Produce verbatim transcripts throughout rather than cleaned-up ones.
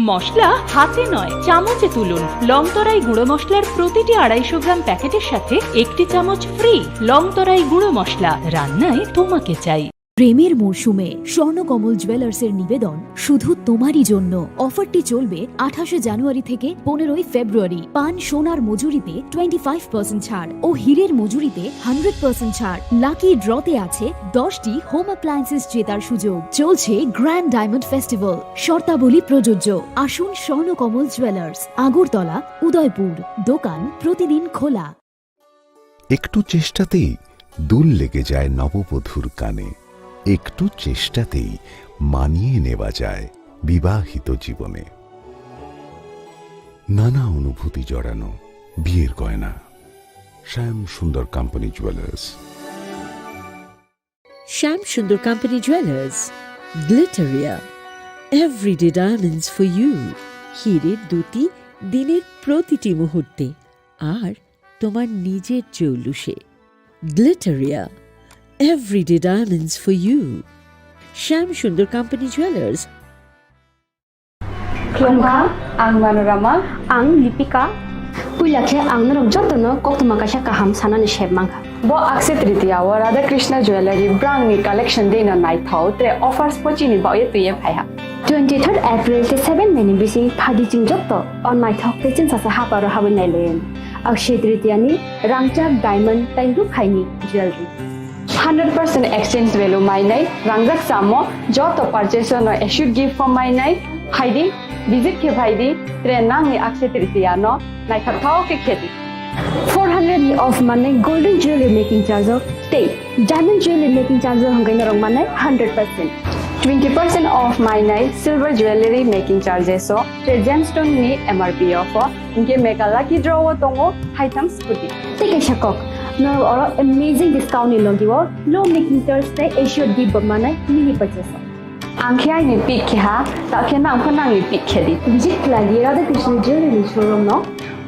মশলা হাতে নয়, চামচে তুলুন। লংতরাই গুঁড়ো মশলার প্রতিটি আড়াইশো গ্রাম প্যাকেটের সাথে একটি চামচ ফ্রি। লংতরাই গুঁড়ো মশলা, রান্নায় তোমাকে চাই। প্রেমের মরশুমে স্বর্ণকমল জুয়েলার্সের নিবেদন শুধু তোমারই জন্য। অফারটি চলবে আঠাশে জানুয়ারি থেকে পনেরোই ফেব্রুয়ারি। পান সোনার মজুরিতে টোয়েন্টি ফাইভ পার্সেন্ট ছাড় ও হীরের মজুরিতে হান্ড্রেড পার্সেন্ট ছাড়। লাকি ড্রতে আছে দশটি হোম অ্যাপ্লায়েন্সেস জেতার সুযোগ। চলছে গ্র্যান্ড ডায়মন্ড ফেস্টিভ্যাল, শর্তাবলী প্রযোজ্য। আসুন স্বর্ণকমল জুয়েলার্স, আগরতলা, উদয়পুর। দোকান প্রতিদিন খোলা। একটু চেষ্টাতেই দুল লেগে যায় নববধূর কানে। একটু চেষ্টাতেই মানিয়ে নেওয়া যায় বিবাহিত জীবনে। নানা অনুভূতি জড়ানো বিয়ের গয়না। শ্যাম সুন্দর company jewellers. Shyam Sundar Company Jewelers, Glitteria, everyday diamonds for you. হীরের দ্যুতি দিনের প্রতিটি মুহূর্তে, আর তোমার নিজের জৌলুসে। Glitteria, everyday diamonds for you. Shyam Sundar Company Jewelers. Khulumkha, ang Manorama. Ang Lipika. Puila khe ang norok jotono koktwma kaisa kaham sanani sep mankha. Bo Akshaya Tritiya o Radha Krishna Jewellery brangni collection deino naithok, tre offers bo chini bagwi twiwi phaiha. Twenty third April tei seven May ni bising phadi chwng joto o naithok tei chwngsacha haparo habwi nailaio. Akshaya Tritiya ni rangchak, diamond tei rukhaini jewellery. Hundred percent exchange value mainai, rangjak chamo, joto purchase no assured gift form mainai, phaidi, visit khe phaidi, tre nangni Akshaya Tritiya no naithok thok khe khedi. Four hundred ni off manai golden jewelry making charge o tei diamond jewelry making charge o hwnkhai norok manai hundred percent. Twenty percent off mainai silver jewelry making charges o, tre gemstone ni M R P o pho. Hinkhe mega lucky draw o tongo haitham scooty. Tei kaisa kok, norok oro amazing discount ni logi o low making charge tei assured gift bo manai mini purchase o. Ang khe aini pick khe ha, ta khe nang pho nangni pick khe di. Visit khlai di Radha Krishna Jewelry ni showroom no,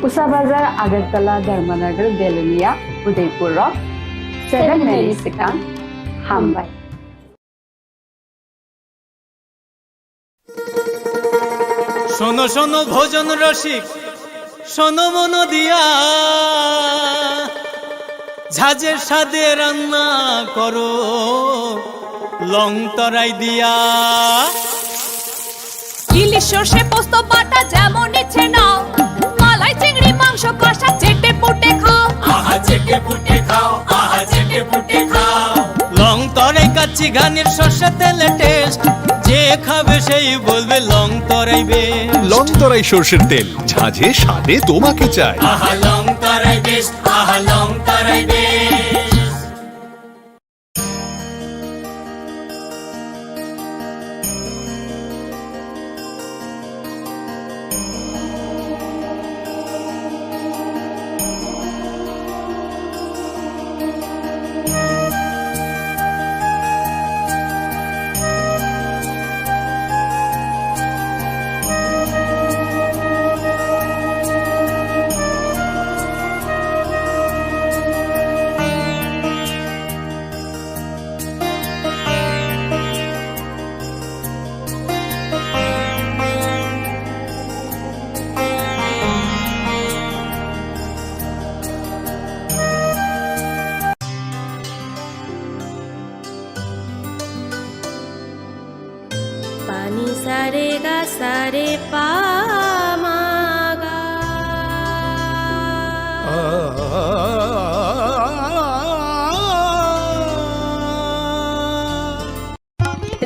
Usa Bazar, Agartala, Dharmanagar, Belonia, Udaipur o seven May ni swkang. Hambai. শোনো শোনো ভোজন রসিক, শোনো মন দিয়া, ঝাঁঝে স্বাদে রান্না করো লং তরাই দিয়া। ইলিশ সর্ষে পোস্ত বাটা যেমন ইচ্ছে নাও, মালাই চিংড়ি মাংস কষা চেটে পুটে খাও। আহা চেটে পুটে খাও, আহা চেটে পুটে খাও। লং তরাই কাচ্চি ঘানির সর্ষে তেলে টেস্ট, যে খাবে সেই বলবে লং তরাই বেশ। লং তরাই সর্ষের তেল, ঝাঁঝে স্বাদে তোমাকে চাই। আহা লং তরাই বেশ, আহা লং তরাই বেশ। Pani sare ga sare pa ma ga.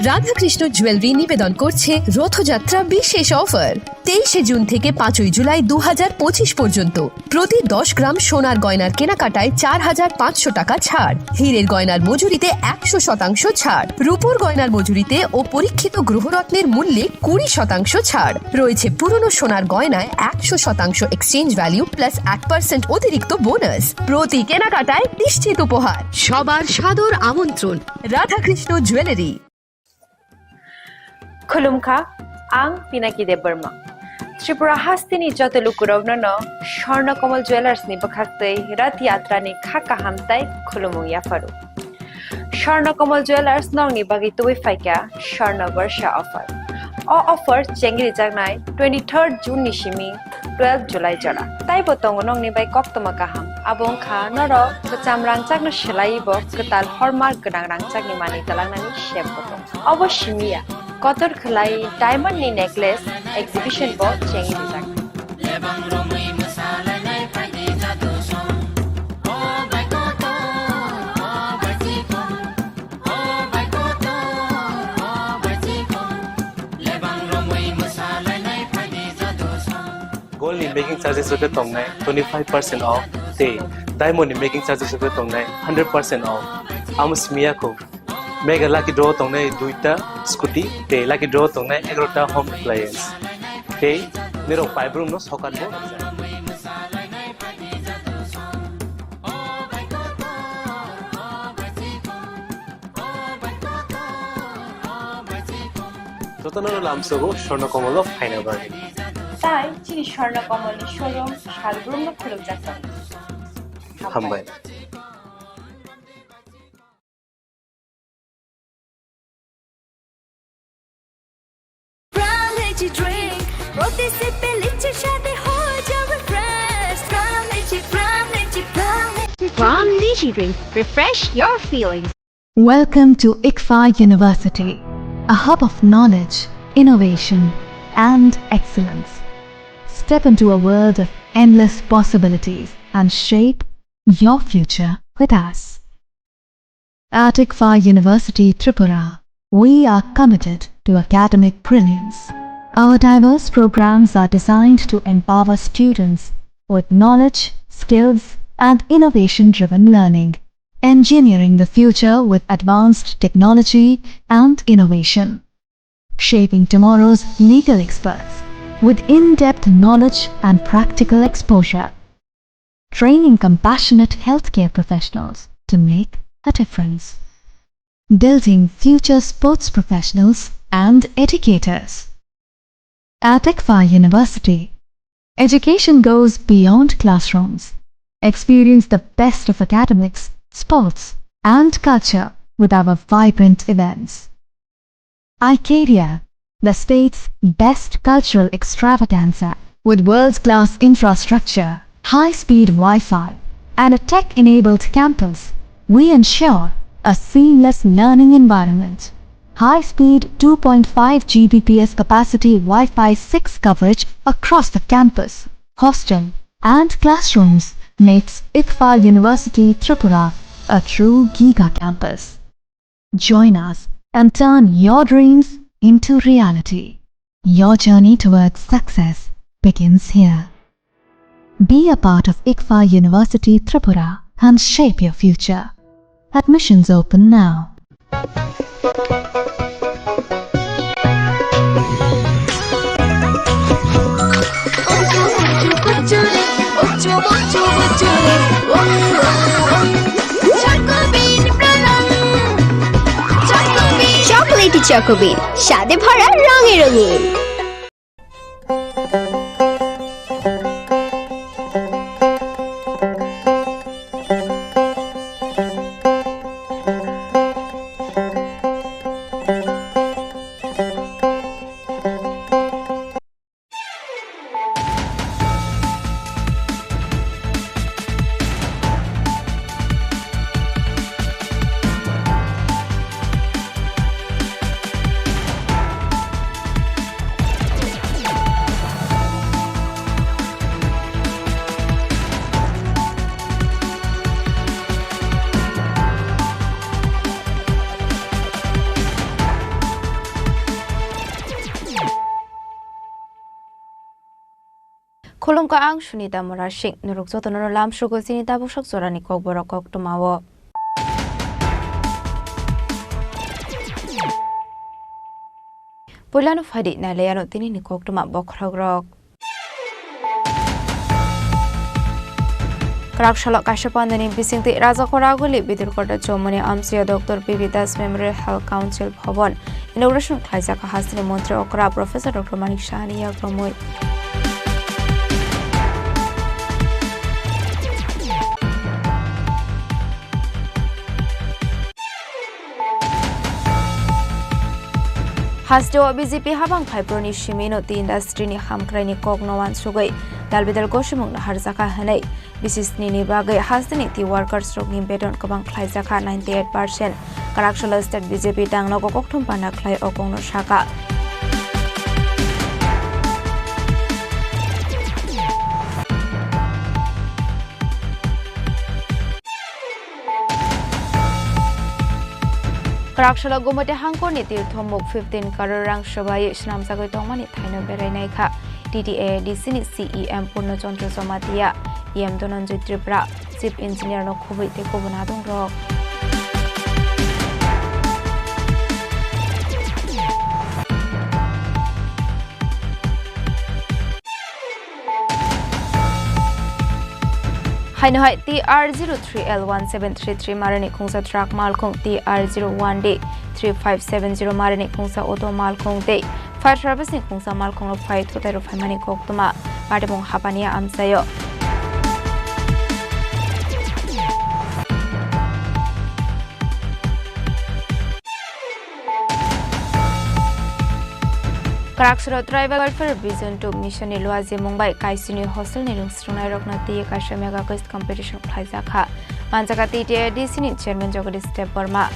Radhakrishna jewellery নিবেদন করছে রথযাত্রা বিশেষ অফার। তেইশে জুন থেকে পাঁচই জুলাই দু হাজার পঁচিশ পর্যন্ত প্রতি দশ গ্রাম সোনার গয়নার কেনাকাটায় চার হাজার পাঁচশো টাকা ছাড়, হীরের গয়নার মজুরিতে একশো শতাংশ ছাড়, রূপোর গয়নার মজুরিতে ও পরীক্ষিত গ্রহরত্নের মূল্যে কুড়ি শতাংশ ছাড়। রয়েছে পুরনো সোনার গয়নায় একশো শতাংশ এক্সচেঞ্জ ভ্যালু প্লাস এক পার্সেন্ট অতিরিক্ত বোনাস। প্রতি কেনাকাটায় নিশ্চিত উপহার। সবার সাদর আমন্ত্রণ Radhakrishna jewellery. Khulumkha, ang Pinaki Debbarma. Tripura hasteni joto lukurokno no Swarna Kamal Jewellers ni bwkhaktwi Rath Yatra ni kha kaham tai khulumung yapharu. Swarna Kamal Jewellers nokni bagwi tubui phaikha Swarna Barsha offer. O offer chengrijaknai twenty-third June ni simi twelve July jora. Taibo tongo nokni bai koktwma kaham. Abo wngkha norok kwcham rangchakno swlaiwi bo kwtal hallmark gwnang rangchakni manwi twlangnani sep bo tongo. Obo simi ya, kotor khwlai diamond ni necklace exhibition bo chengrijak. Gold ni making charges rok khe tongnai twenty five percent off, tei diamond ni making charges rok khe tongnai hundred percent off. Amo simi ya kho. Mega lucky draw tongnai duita scooty, tei lucky draw tongnai egarota home appliance. Tei nirok paibrum no sokat bo. Jotono lamsogo Swarna Komolo phaina bagwi. Tai chini Swarna Komolni showroom salbrumno khulukjak tongo. Hambai. Pram Lychee Drink, proti sip e lychee shade ho jawe fresh. Pram Lychee, Pram Lychee, Pram Lychee. Pram Lychee Drink, refresh your feelings. Welcome to ICFAI University, a hub of knowledge, innovation, and excellence. Step into a world of endless possibilities and shape your future with us. At ICFAI University Tripura, we are committed to academic brilliance. Our diverse programs are designed to empower students with knowledge, skills, and innovation-driven learning, engineering the future with advanced technology and innovation, shaping tomorrow's legal experts with in-depth knowledge and practical exposure, training compassionate healthcare professionals to make a difference, building future sports professionals and educators. At ICFAI University, education goes beyond classrooms. Experience the best of academics, sports, and culture with our vibrant events. Icaria, the state's best cultural extravaganza. With world-class infrastructure, high-speed Wi-Fi, and a tech-enabled campus, we ensure a seamless learning environment. High-speed two point five G B P S capacity Wi-Fi six coverage across the campus, hostel, and classrooms makes ICFAI University Tripura a true giga campus. Join us and turn your dreams into reality. Your journey towards success begins here. Be a part of ICFAI University Tripura and shape your future. Admissions open now. Chocolatey Choco Bean, স্বাদে ভরা রঙে রঙিন। Khulumkha, ang Sunita Murasing. Norok jotono lamsugo chini tabuksak jorani kokborok koktwmao. Puilano phaidi nailaiano tinini koktwma bokhorokrok. Kwrak salo kaisa pandani bisingtwi Rajakhor Aguli Bidurkota Chomoni amchaio Doctor P B Das Memorial Health Council Bhavan inauguration khlaijak hasteni montri okra Professor Doctor Manik Sahani yakromwi. Hasteo B J P habang phaibroni simi no tea industry ni hamkrai ni kok no uansugwi dalbidal gosimung no harjakha hwnwi bisisni ni bagwi hasteni tea workers rok ni beton kwbang khlaijakha ninety eight percent. Kwraksalo state B J P dang nogo kokthum panda khlai o kok no sakha. Kwraksalo Gumati hangkorni tirthomuk fifteen crore rang swbai swnamjagwi tongmani thaino berai naikha T T A A D C ni C E M Purno Chandra Jamatia, E M Dhananjay Tripura, Chief Engineer no khubui tei kubun adongrok. Haino hai T R zero three L one seven three three marani khungsa truck malkhung, T R zero one D three five seven zero marani khungsa auto malkhung tei fire service ni khungsa malkhung rok phai thutai rok phaimani koktwma patimung hapani amchaio. Kwraksalo Tribal Welfare Vision two Mission ni luajimung bai Kaisini hostel ni rwngsrwngnairokno twiwi kaisa mega quiz competition khlaijakha, manjakha T T A D C ni chairman Jagadish Debbarma.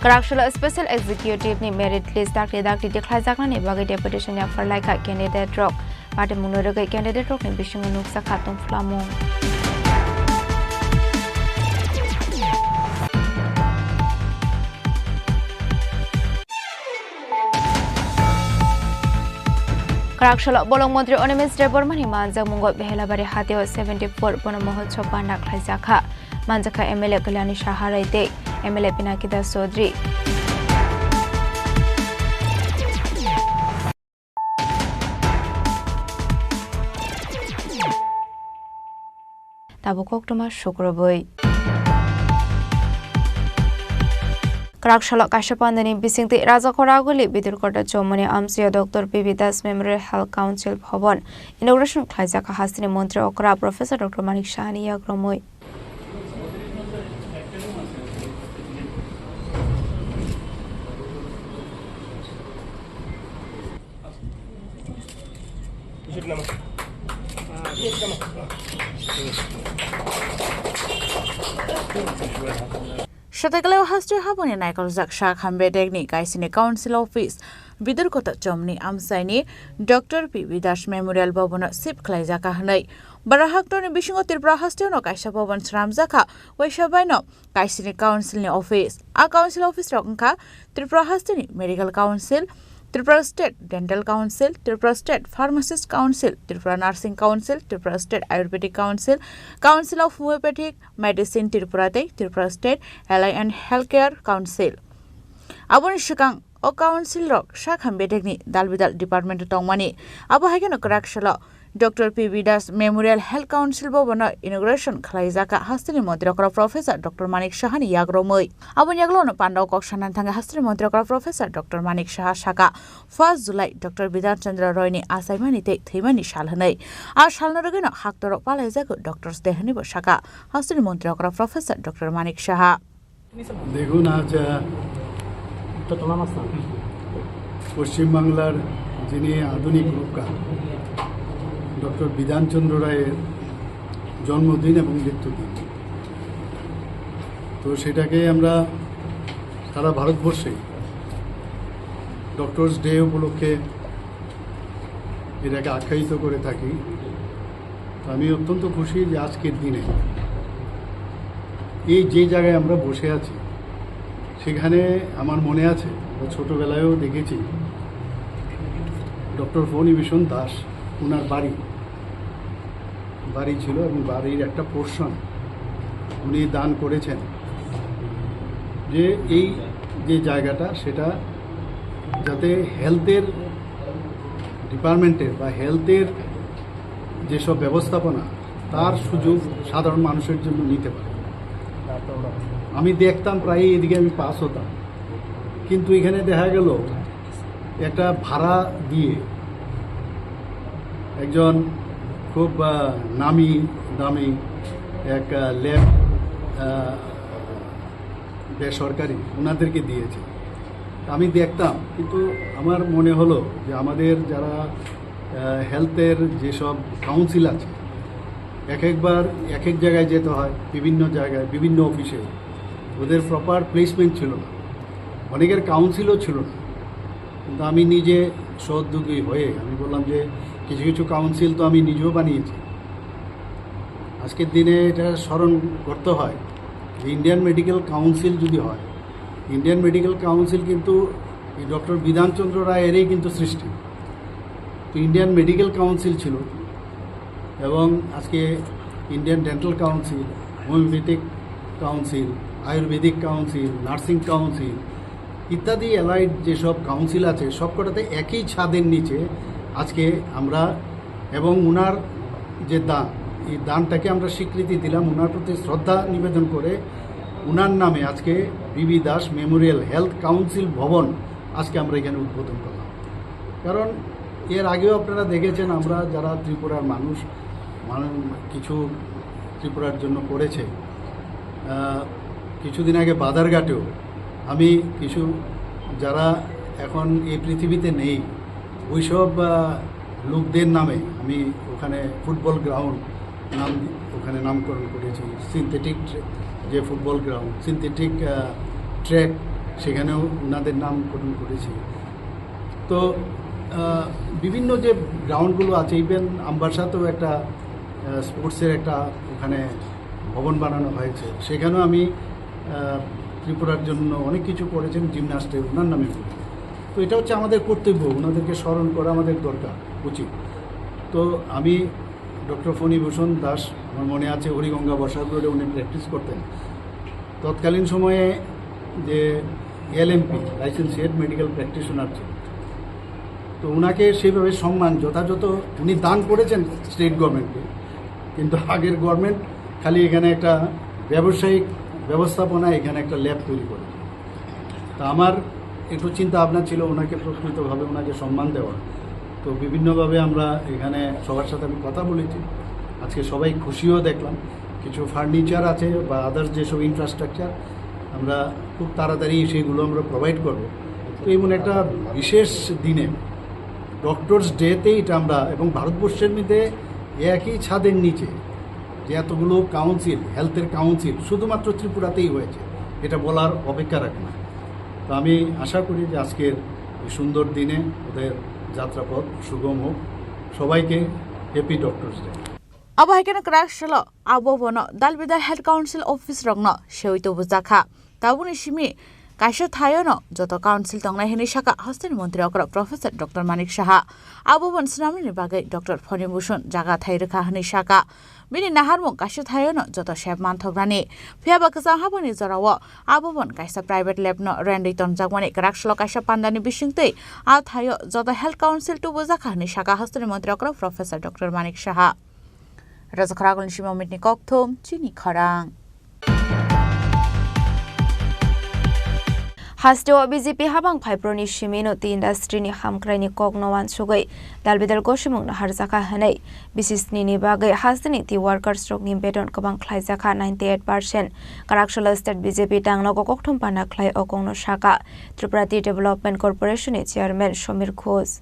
Kwraksalo Special Executive ni merit list dakti dakti tikhlaijaknani bagwi deputation yapharlaikha candidate rok. Patimungno rwgwi candidate rokni bisingo nukjakha tongphlamung. Kwraksalo Bolong Montri Animesh Debbarmani manjakmungo Behelabari hatio seventy four Bono Mohotsav panda khlaijakha. Manjakha M L A Kalyani Saha Rai tei M L A Pinaki Das Chaudhary. Tabuk koktwma sukrubwi. Kwraksalo kaisa pandani bisingtwi Rajakhor Aguli Bidurkota Chomoni amchaio Doctor P B Das Memorial Health Council Bhavan inauguration khlaijak hasteni montri okra Professor Doctor Manik Sahani yakromwi. Swtaikwlai o hasteo haboni naikoljak sak Hambetekni Kaisini Council Office Bidurkota Chomni amchaini Doctor P B Das Memorial Bhavan o shift khlaijak hwnwi. Bara haktorni bisingo Tripura hasteo no kaisa bhavan swnamjak kha, waisa baino Kaisini Council ni office. A Council office rok wngkha Tripura hasteni Medical Council, Tripura State Dental Council, Tripura State Pharmacist Council, Tripura Nursing Council, Tripura State Ayurvedic Council, Council of Homeopathic Medicine Tripura tei Tripura State Allied and Healthcare Council. Aboni swkang o council rok sak Hambetekni dalbidal department o tongmani. Abo hai kheno kwraksalo Doctor P B Das Memorial Health Council Bhavan o inauguration khlaijak kha hasteni montri okra Professor Doctor Manik Sahani yakromwi. Aboni yagulo no pandao kok sanani thangwi hasteni montri okra Professor Doctor Manik Saha sakha, first July Doctor Bidhan Chandra Roy ni achaimani tei thwimani sal hwnwi. A salno rwgwino haktorok palaijago Doctors Day hwnwibo sakha hasteni montri okra Professor Doctor Manik Saha. দেখুন, আজ, আহ, পশ্চিমবাংলার যিনি আধুনিক রূপকার ডক্টর বিধানচন্দ্র রায়ের জন্মদিন এবং মৃত্যুদিন, তো সেটাকে আমরা সারা ভারতবর্ষে ডক্টরস ডে উপলক্ষে এটাকে আখ্যায়িত করে থাকি। তো আমি অত্যন্ত খুশি যে আজকের দিনে এই যে জায়গায় আমরা বসে আছি, সেখানে আমার মনে আছে, আমরা ছোটবেলায়ও দেখেছি, ডক্টর ফণিভূষণ দাস, ওনার বাড়ি, বাড়ি ছিল এবং বাড়ির একটা পোর্শন উনি দান করেছেন, যে এই যে জায়গাটা, সেটা যাতে হেলথের ডিপার্টমেন্টের বা হেলথের যেসব ব্যবস্থাপনা, তার সুযোগ সাধারণ মানুষের জন্য নিতে পারে। আমি দেখতাম প্রায়ই এদিকে আমি পাস হতাম, কিন্তু এখানে দেখা গেল একটা ভাড়া দিয়ে একজন খুব আহ, নামি দামি এক ল্যাব বেসরকারি, ওনাদেরকে দিয়েছে। আমি দেখতাম, কিন্তু আমার মনে হলো যে আমাদের যারা হেলথের যেসব কাউন্সিল আছে, এক একবার এক এক জায়গায় যেতে হয়, বিভিন্ন জায়গায়, বিভিন্ন অফিসে। ওদের প্রপার প্লেসমেন্ট ছিল না, অনেকের কাউন্সিলও ছিল না। কিন্তু আমি নিজে সহোদ্যোগী হয়ে আমি বললাম যে কিছু কিছু কাউন্সিল তো আমি নিজেও বানিয়েছি। আজকের দিনে এটা স্মরণ করতে হয় যে ইন্ডিয়ান মেডিকেল কাউন্সিল যদি হয়, ইন্ডিয়ান মেডিকেল কাউন্সিল কিন্তু এই ডক্টর বিধানচন্দ্র রায়েরই কিন্তু সৃষ্টি। তো ইন্ডিয়ান মেডিকেল কাউন্সিল ছিল, এবং আজকে Indian dental council, homeopathic council, Ayurvedic council, nursing council ইত্যাদি অ্যালাইড যেসব কাউন্সিল আছে, সবকটাতে একই ছাদের নিচে আজকে আমরা, এবং ওনার যে দান, এই দানটাকে আমরা স্বীকৃতি দিলাম, ওনার প্রতি শ্রদ্ধা নিবেদন করে ওনার নামে আজকে বিবি দাস মেমোরিয়াল হেলথ কাউন্সিল ভবন আজকে আমরা এখানে উদ্বোধন করলাম। কারণ এর আগেও আপনারা দেখেছেন, আমরা যারা ত্রিপুরার মানুষ, মানু-, কিছু ত্রিপুরার জন্য করেছে, আহ, কিছুদিন আগে বাদারঘাটেও আমি কিছু, যারা এখন এই পৃথিবীতে নেই, ওইসব আহ, লোকদের নামে আমি ওখানে ফুটবল গ্রাউন্ড নাম, ওখানে নামকরণ করেছি। সিনথেটিক যে ফুটবল গ্রাউন্ড, সিনথেটিক ট্র্যাক, সেখানেও ওনাদের নামকরণ করেছি। তো আহ, বিভিন্ন যে গ্রাউন্ডগুলো আছে, ইভেন আমবাসাতেও একটা স্পোর্টসের একটা ওখানে ভবন বানানো হয়েছে, সেখানেও আমি আহ, ত্রিপুরার জন্য অনেক কিছু করেছেন জিমন্যাস্টের, ওনার নামে করেছি। তো এটা হচ্ছে আমাদের কর্তব্য, ওনাদেরকে স্মরণ করা আমাদের দরকার, উচিত। তো আমি ডক্টর ফণিভূষণ দাস, আমার মনে আছে, হরিগঙ্গা বসাক রোডে উনি প্র্যাকটিস করতেন। তৎকালীন সময়ে যে এলএমপি, লাইসেন্সিয়েট মেডিকেল প্র্যাকটিশনার ছিল, তো ওনাকে সেইভাবে সম্মান যথাযথ উনি দান করেছেন স্টেট গভর্নমেন্টকে, কিন্তু আগের গভর্নমেন্ট খালি এখানে একটা ব্যবসায়িক ব্যবস্থাপনা, এখানে একটা ল্যাব তৈরি করে। তা আমার একটু চিন্তা ভাবনা ছিল ওনাকে প্রকৃতভাবে ওনাকে সম্মান দেওয়া। তো বিভিন্নভাবে আমরা এখানে সবার সাথে আমি কথা বলেছি, আজকে সবাই খুশিও দেখলাম। কিছু ফার্নিচার আছে বা আদার্স যেসব ইনফ্রাস্ট্রাকচার, আমরা খুব তাড়াতাড়ি সেগুলো আমরা প্রোভাইড করব। তো এমন একটা বিশেষ দিনে, ডক্টরস ডেতে এটা আমরা, এবং ভারতবর্ষের মধ্যে একই ছাদের নিচে যে এতগুলো কাউন্সিল, হেলথের কাউন্সিল শুধুমাত্র ত্রিপুরাতেই হয়েছে, এটা বলার অপেক্ষা রাখে না। তো আমি আশা করি যে আজকের এই সুন্দর দিনে ওদের যাত্রাপথ সুগম হোক। সবাইকে happy doctors day. Abo hai kheno kwrak salo abo bono Dalbida Health Council office rokno sewi tubujakha. Tabukni simi kaisa thaiono joto council tongnai hwnwi sakha hasteni montri okra Professor Doctor Manik Saha. Abo bono swnamnani bagwi Doctor Phonibhushon jaga thai rwkha hwnwi sakha. Bini naharmung kaisa thaiono joto sep manthoknani. Phiyaba kwcham habani jorao abo bono kaisa private lab no rentwi tonjakmani kwrak salo kaisa pandani bisingtwi a thaio joto health council tubujakha hwnwi sakha hasteni montri okra Professor Doctor Manik Saha. Rajakhara Agulni Sima Mitni Kokthum, Chini Khorang. Hasteo B J P habang phaiproni simino tei industry ni hamkraini kokno wansugwi dalbidal gosimungno harjakha hwnwi bisisnini bagwi hasteni tei workers rokni beton kwbang khlaijakha ninety eight percent. Kwraksalo state B J P tangno kokthum pana khlai o kokno sakha Tripura Tea Development Corporation ni chairman Somir Ghosh.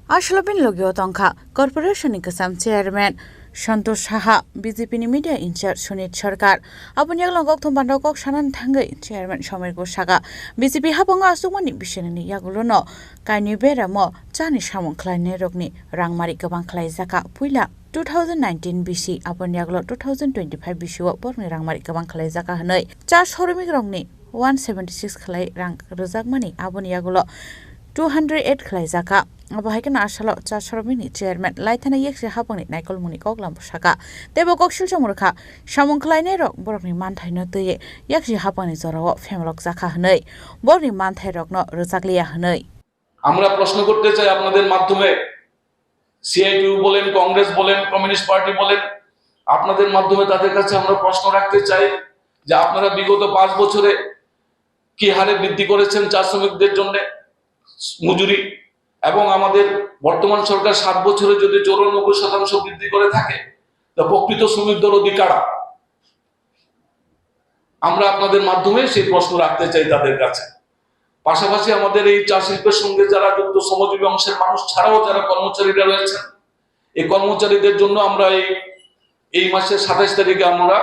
Aswlabini logio tongkha corporation ni kwcham chairman Santosh Saha, B J P ni media in-charge Sunit Sarkar. Aboni yagulo kokthum bandao kok sanani thangwi chairman Somir Ghosh sakha, B J P habango achukmani bisinini yagulono kainwi beramo chani samung khlainairokni rangmari kwbang khlaijakha. Puila two thousand nineteen bisi, aboni yagulo two thousand twenty-five bisio borokni rangmari kwbang khlaijakha hwnwi cha soromikrokni one seventy six khlai rang rwjakmani, aboni yagulo two hundred eight khlaijakha. Abo hai kheno asalo cha soromini chairman Laithana Yaksi Hapangni naikolmungni koklambo sakha. Teibo koksil chongmorokha, samung khlainairok borokni manthaino twiwi Yaksi Hapangni jorao phemlokjakha hwnwi, borokni manthairokno rwjakliya hwnwi. আমরা প্রশ্ন করতে চাই আপনাদের মাধ্যমে, সিআইটিইউ বলেন, কংগ্রেস বলেন, communist party বলেন, আপনাদের মাধ্যমে তাদের কাছে আমরা প্রশ্ন রাখতে চাই যে আপনারা বিগত পাঁচ বছরে কি হারে বৃদ্ধি করেছেন চা শ্রমিকদের জন্য মজুরি, এবং আমাদের বর্তমান সরকার সাত বছরে যদি চৌরানব্বই শতাংশ বৃদ্ধি করে থাকে, তা প্রকৃত শ্রমিক দরদি কারা? আমরা আপনাদের মাধ্যমে সেই প্রশ্ন রাখতে চাই তাদের কাছে। পাশাপাশি আমাদের এই চা শিল্পের সঙ্গে যারা যুক্ত শ্রমজীবী অংশের মানুষ ছাড়াও যারা কর্মচারীরা রয়েছেন, এই কর্মচারীদের জন্য আমরা এই, এই মাসের সাতাইশ তারিখে আমরা,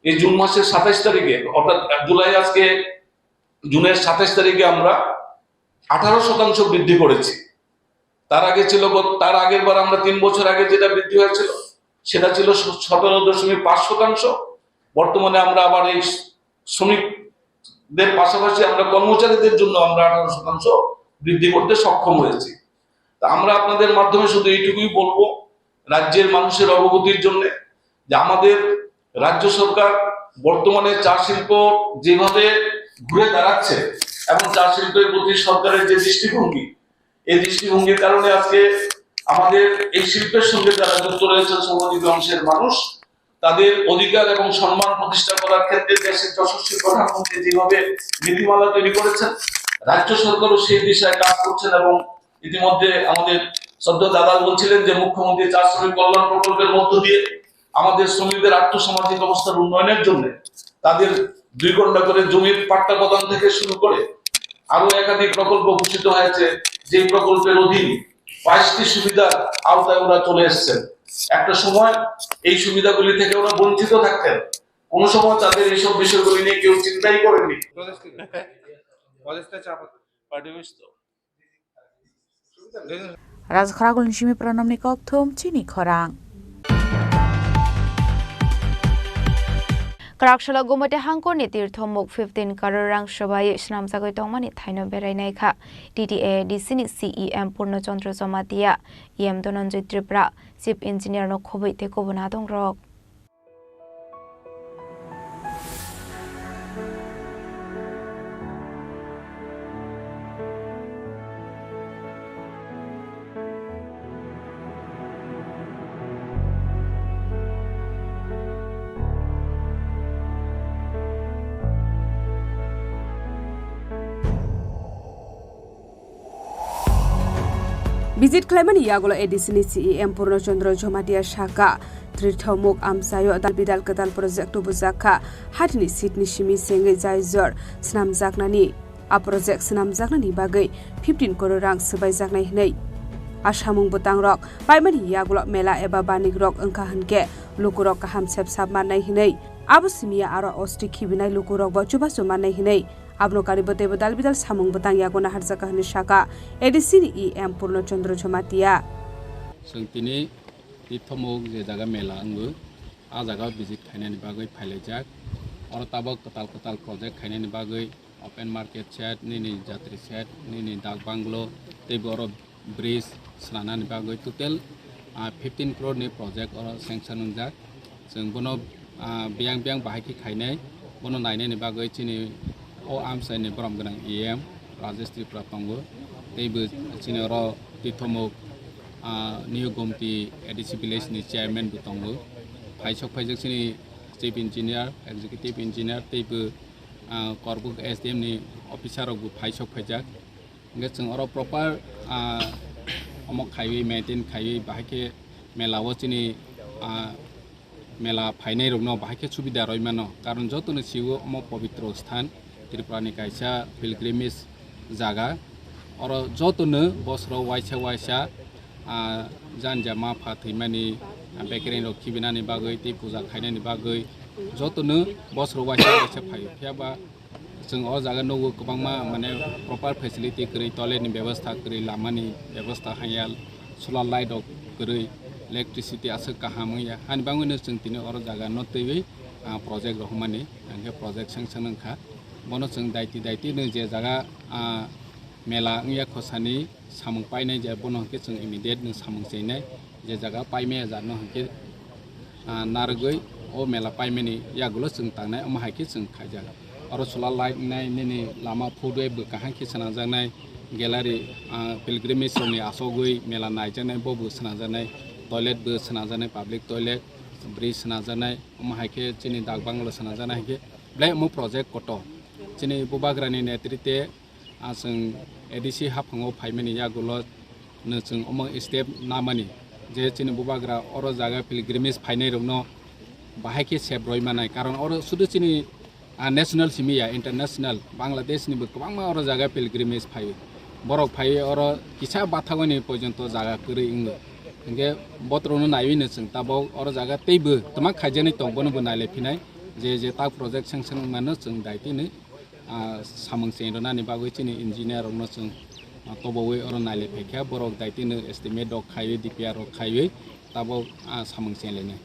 এই জুন মাসের সাতাইশ তারিখে, অর্থাৎ জুলাই, আজকে জুনের সাতাইশ তারিখে আমরা আঠারো শতাংশ বৃদ্ধি করেছি। তার আগে ছিল গত, তার আগের বার আমরা তিন বছর আগে যেটা বৃদ্ধি হয়েছিল, সেটা ছিল স-, সতেরো দশমিক পাঁচ শতাংশ। বর্তমানে আমরা আবার এই শ্রমিকদের পাশাপাশি আমরা কর্মচারীদের জন্য আমরা আঠারো শতাংশ বৃদ্ধি করতে সক্ষম হয়েছি। তা আমরা আপনাদের মাধ্যমে শুধু এইটুকুই বলবো রাজ্যের মানুষের অবগতির জন্য, যে আমাদের রাজ্য সরকার বর্তমানে চা শিল্প যেভাবে ঘুরে দাঁড়াচ্ছে এবং চা শিল্পের প্রতি সরকারের যে দৃষ্টিভঙ্গি, এই দৃষ্টিভঙ্গির কারণে আজকে আমাদের এই শিল্পের সঙ্গে যারা যুক্ত রয়েছেন, শ্রমজীবী অংশের মানুষ, তাদের অধিকার এবং সম্মান প্রতিষ্ঠা করার ক্ষেত্রে দেশের যশস্বী প্রধানমন্ত্রী যেভাবে নীতিমালা তৈরি করেছেন, রাজ্য সরকারও সেই দিশায় কাজ করছেন। এবং ইতিমধ্যে আমাদের শ্রদ্ধেয় দাদা বলছিলেন যে মুখ্যমন্ত্রী চা শ্রমিক কল্যাণ প্রকল্পের মধ্য দিয়ে আমাদের শ্রমিকদের আর্থসামাজিক অবস্থার উন্নয়নের জন্য তাদের দুই ঘন্টা করে জমির পাট্টা প্রদান থেকে শুরু করে আরো একাধিক প্রকল্প ঘোষিত হয়েছে, যে প্রকল্পের অধীন বাইশটি সুবিধার আওতায় ওরা চলে এসেছেন। একটা সময় এই সুবিধাগুলি থেকে ওরা বঞ্চিত থাকতেন, কোনো সময় তাদের এইসব বিষয়গুলি নিয়ে কেউ চিন্তাই করেনি। Rajkhara Gulni simi Pranamni kokthum chini khorang. Kwraksalo Gumati hangkorni tirthomuk fifteen crore rang swbai swnamjagwi tongmani thaino berai naikha T T A D C ni C E M Purno Chandra Jamatia, E M Dhananjay Tripura, Chief Engineer no khobwi tei kubun adongrok. Visit khlaimani yagulo A D C ni C E M Purno Chandra Jamatia sakha, Tirthomuk amchaio dal bidal kwtal project tubujakha, hatini seat ni simi sengwi jaijor swnamjaknani. A project swnamjaknani bagwi fifteen crore rang swbaijaknai hwnwi. A samung bwtangrok paimani yagulo mela eba banikrok wngkha hwnkhe lukurok kaham sep sap mannai hwnwi. Abo simiya aro osti khibinai lukurokbo chubachu mannai hwnwi. Abono karwi bo teibo dal bidal samung bwtang yago naharjakha hwnwi sakha A D C ni E M Purno Chandra Jamatia. Chwng tini Tirthomuk je jaga mela wngo, a jaga visit khainani bagwi phailaijak. Oro tabok kwtal kwtal project khainani bagwi open market shed, nini jatri shed, nini dak banglo, teibo oro bridge swnanani bagwi total, ah, fifteen crore ni project oro sanction wngjak. Chwng bono, ah, biyang biyang bahai khe khainai, bono nainani bagwi chini o amchaini borom gwnang E M Rajesh Tripura tongo, teibo chini oro Tirthomuk, ah, New Gomti A D C village ni chairman bo tongo. Phaisok phaijak chini chief engineer, executive engineer, teibo, ah, Korbuk S D M ni officer rok bo phaisok phaijak. Hingke chwng oro proper, ah, omo khaiwi, maintain khaiwi, bahai khe mela o chini, ah, mela phainai rokno bahai khe subida rwi mano. Karon jotono sio omo pobitro sthan, Tripura ni kaisa pilgrimage jaga. Oro jotono bosro waisa waisa, ah, janja ma pha thwimani, ah, bekereng rok khibinani bagwi tei puja khainani bagwi jotono bosro waisa waisa phaio. Phiya ba chwng o jaga nugo kwbangma, mane, proper facility kwrwi, toilet ni bebostha kwrwi, lama ni bebostha hanya, solar light rok kwrwi, electricity aswk kaham wngya. Hani bagwino chwng tini oro jaga no twiwi, ah, project rohormani, hingke project sanction wngkha. Bono chwng daiti daiti no je jaga, ah, mela wngya khosani samung painai je bono hingke chwng immediate no samung chinai. Je jaga paimaya jaga no hingke, ah, narwgwi o mela paimani yagulo chwng tangnai, omo hai khe chwng khaijak. Oro solar light wngnai, nini lama footway bo kaham khe swnamjaknai, gallery, ah, pilgrimage rokni achugwi mela naijaknai, bo bo swnamjaknai, toilet bo swnamjaknai, public toilet, bridge swnamjaknai, omo hai khe chini dak bangalo swnamjaknai hai khe belai omo project kotor. Chini Bubagrani netrite, ah, chwng A D C haphango phaimani yagulo no chwng omo step namani je chini bubagra oro jaga pilgrimage phainai rokno bahai khe sep roi manai, karon oro sudu chini, ah, national simi ya, international, Bangladesh ni bo kwbangma oro jaga pilgrimage phaio. Borok phaiwi oro kisa bathagoni porjonto jaga kwrwi wngo. Hinkhe botrokno naiwi no chwng tabok oro jaga teibo twma khaijaknai tong, bono bo nailai phinai. Je je tak project seng seng mano chwng daitino, ah, samung cheng rwnani bagwi chini engineer rokno chwng, ah, tobowi oro nailai phaikha, borok daitino estimate rok khaiwi, D P R rok khaiwi tabok, ah, samung cheng lainai.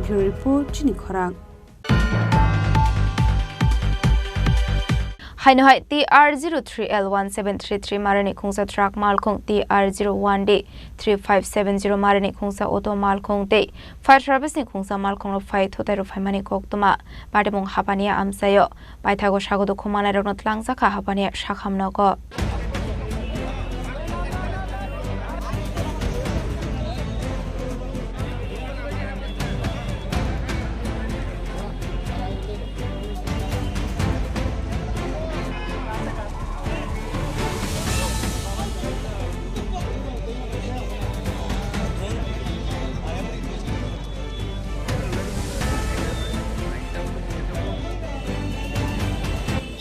Bureau Report, Chini Khorang. Haino hai T R zero three L one seven three three marani khungsa truck malkhung, T R zero one D three five seven zero marani khungsa auto malkhung tei fire service ni khungsa malkhung rok phai thutai rok phaimani koktwma patimung hapani amchaio. Paithago sago dukhu manai rokno tlangjak kha hapani sakham nogo.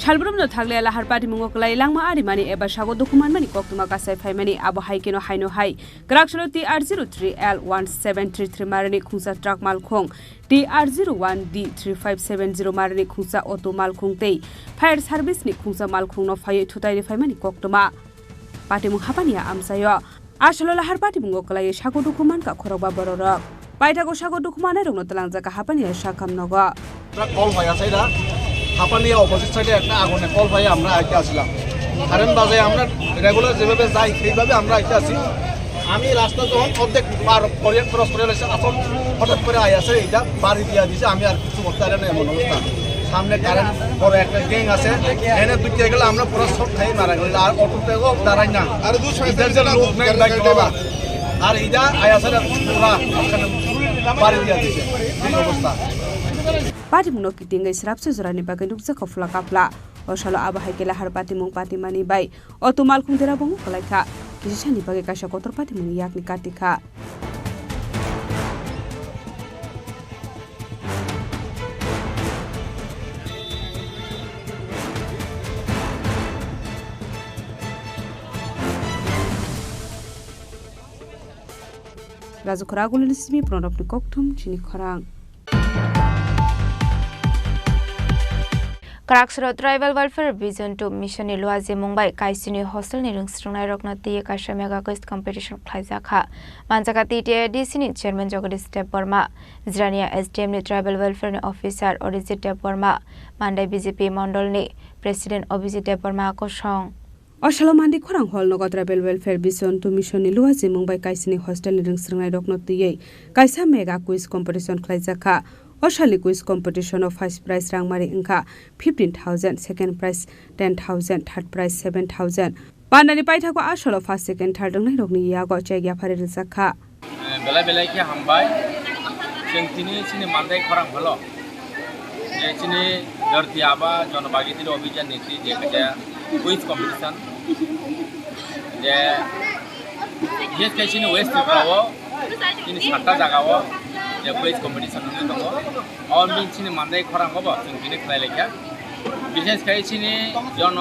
Salbrumno thagle lahar patimungo kwlai langma arimani eba sago dukhu manmani koktwma kasai phaimani, abo hai kheno haino hai kwraksalo T R zero three L one seven three three marani khungsa truck malkhung, T R zero one D three five seven zero marani khungsa auto malkhung tei fire service ni khungsa malkhungno phaiwi thutai riphaimani koktwma. Patimung hapani amchaio. Asolo lahar patimungo kwlaiwi sago dukhu mankha khorokba bororok. Paithago sago dukhu manai rokno tlangjak kha hapani sakham nogo. আমরা কল পাই আছে এটা, হাপানিয়া অপোজিট সাইডে একটা আগুনের কল পাই, আমরা আইতে আসলাম। কারেন্ট বাজে আমরা রেগুলার যেভাবে যাই সেইভাবে আমরা আইতে আসি। আমি রাস্তা যখন অর্ধেক পার করে ক্রস করে এসে আসল হঠাৎ করে আই আছে এটা বাড়ি দিয়ে দিছে, আমি আর কিছু করতে পারি না এমন অবস্থা। সামনে কারেন্ট বড় একটা গ্যাং আছে, এনে দুইটা গেলে আমরা পুরো শর্ট খাই মারা গেল, আর অটো তেও দাঁড়াই না। আর দু সাইড ইধার যে লোক নেই, বাইক ড্রাইভার। আর ইধা আয়া সারা পুরা বাড়ি দিয়া দিছে, এই অবস্থা। Patimungno kitingwi srapsa jorani bagwi nukjakha phla kapla. O salo abo hai khe lahar patimung patimani bai auto malkhung dera bongo kwlaikha. Kisisani bagwi kaisa kotor patimungni yakni katikha. Raju Khorang, Agulini simi Pranabni kokthum chini khorang. Kwraksoro Tribal Welfare Vision two Mission ni luajimung bai Kaisini hostel ni rwngsrwngnairokno twiwi kaisa mega quiz competition khlaijakha. Manjakha T T A D C ni Chairman Jagadish Debbarma, Jirania S D M ni Tribal Welfare ni Officer Orijit Debbarma, Mandai B J P Mondol ni President Abhijit Debbarma kosong. O salo Mandi khorang hall nogo Tribal Welfare Vision two Mission ni luajimung bai Kaisini hostel ni rwngsrwngnairokno twiwi kaisa mega quiz competition khlaijakha. O salni quiz competition o first prize rangmari wngkha fifteen thousand, second prize ten thousand, third prize seven thousand. Pandani paithago asolo first, second, third wngnairokni yago check yaphari rwjakha. Eh, belai belai khe hambai. Chwng tini chini Mandai khorang holo. Je chini Dharti Aaba Jon Bhagidari Abhiyan ni twi je kaisa quiz competition. Je bises khe chini West Tripura o, chini satta jaga o je quiz competition wngwi tongo. O bini chini Mandai khorang o bo chwng tini khlai lai kha. Bises khe chini Jon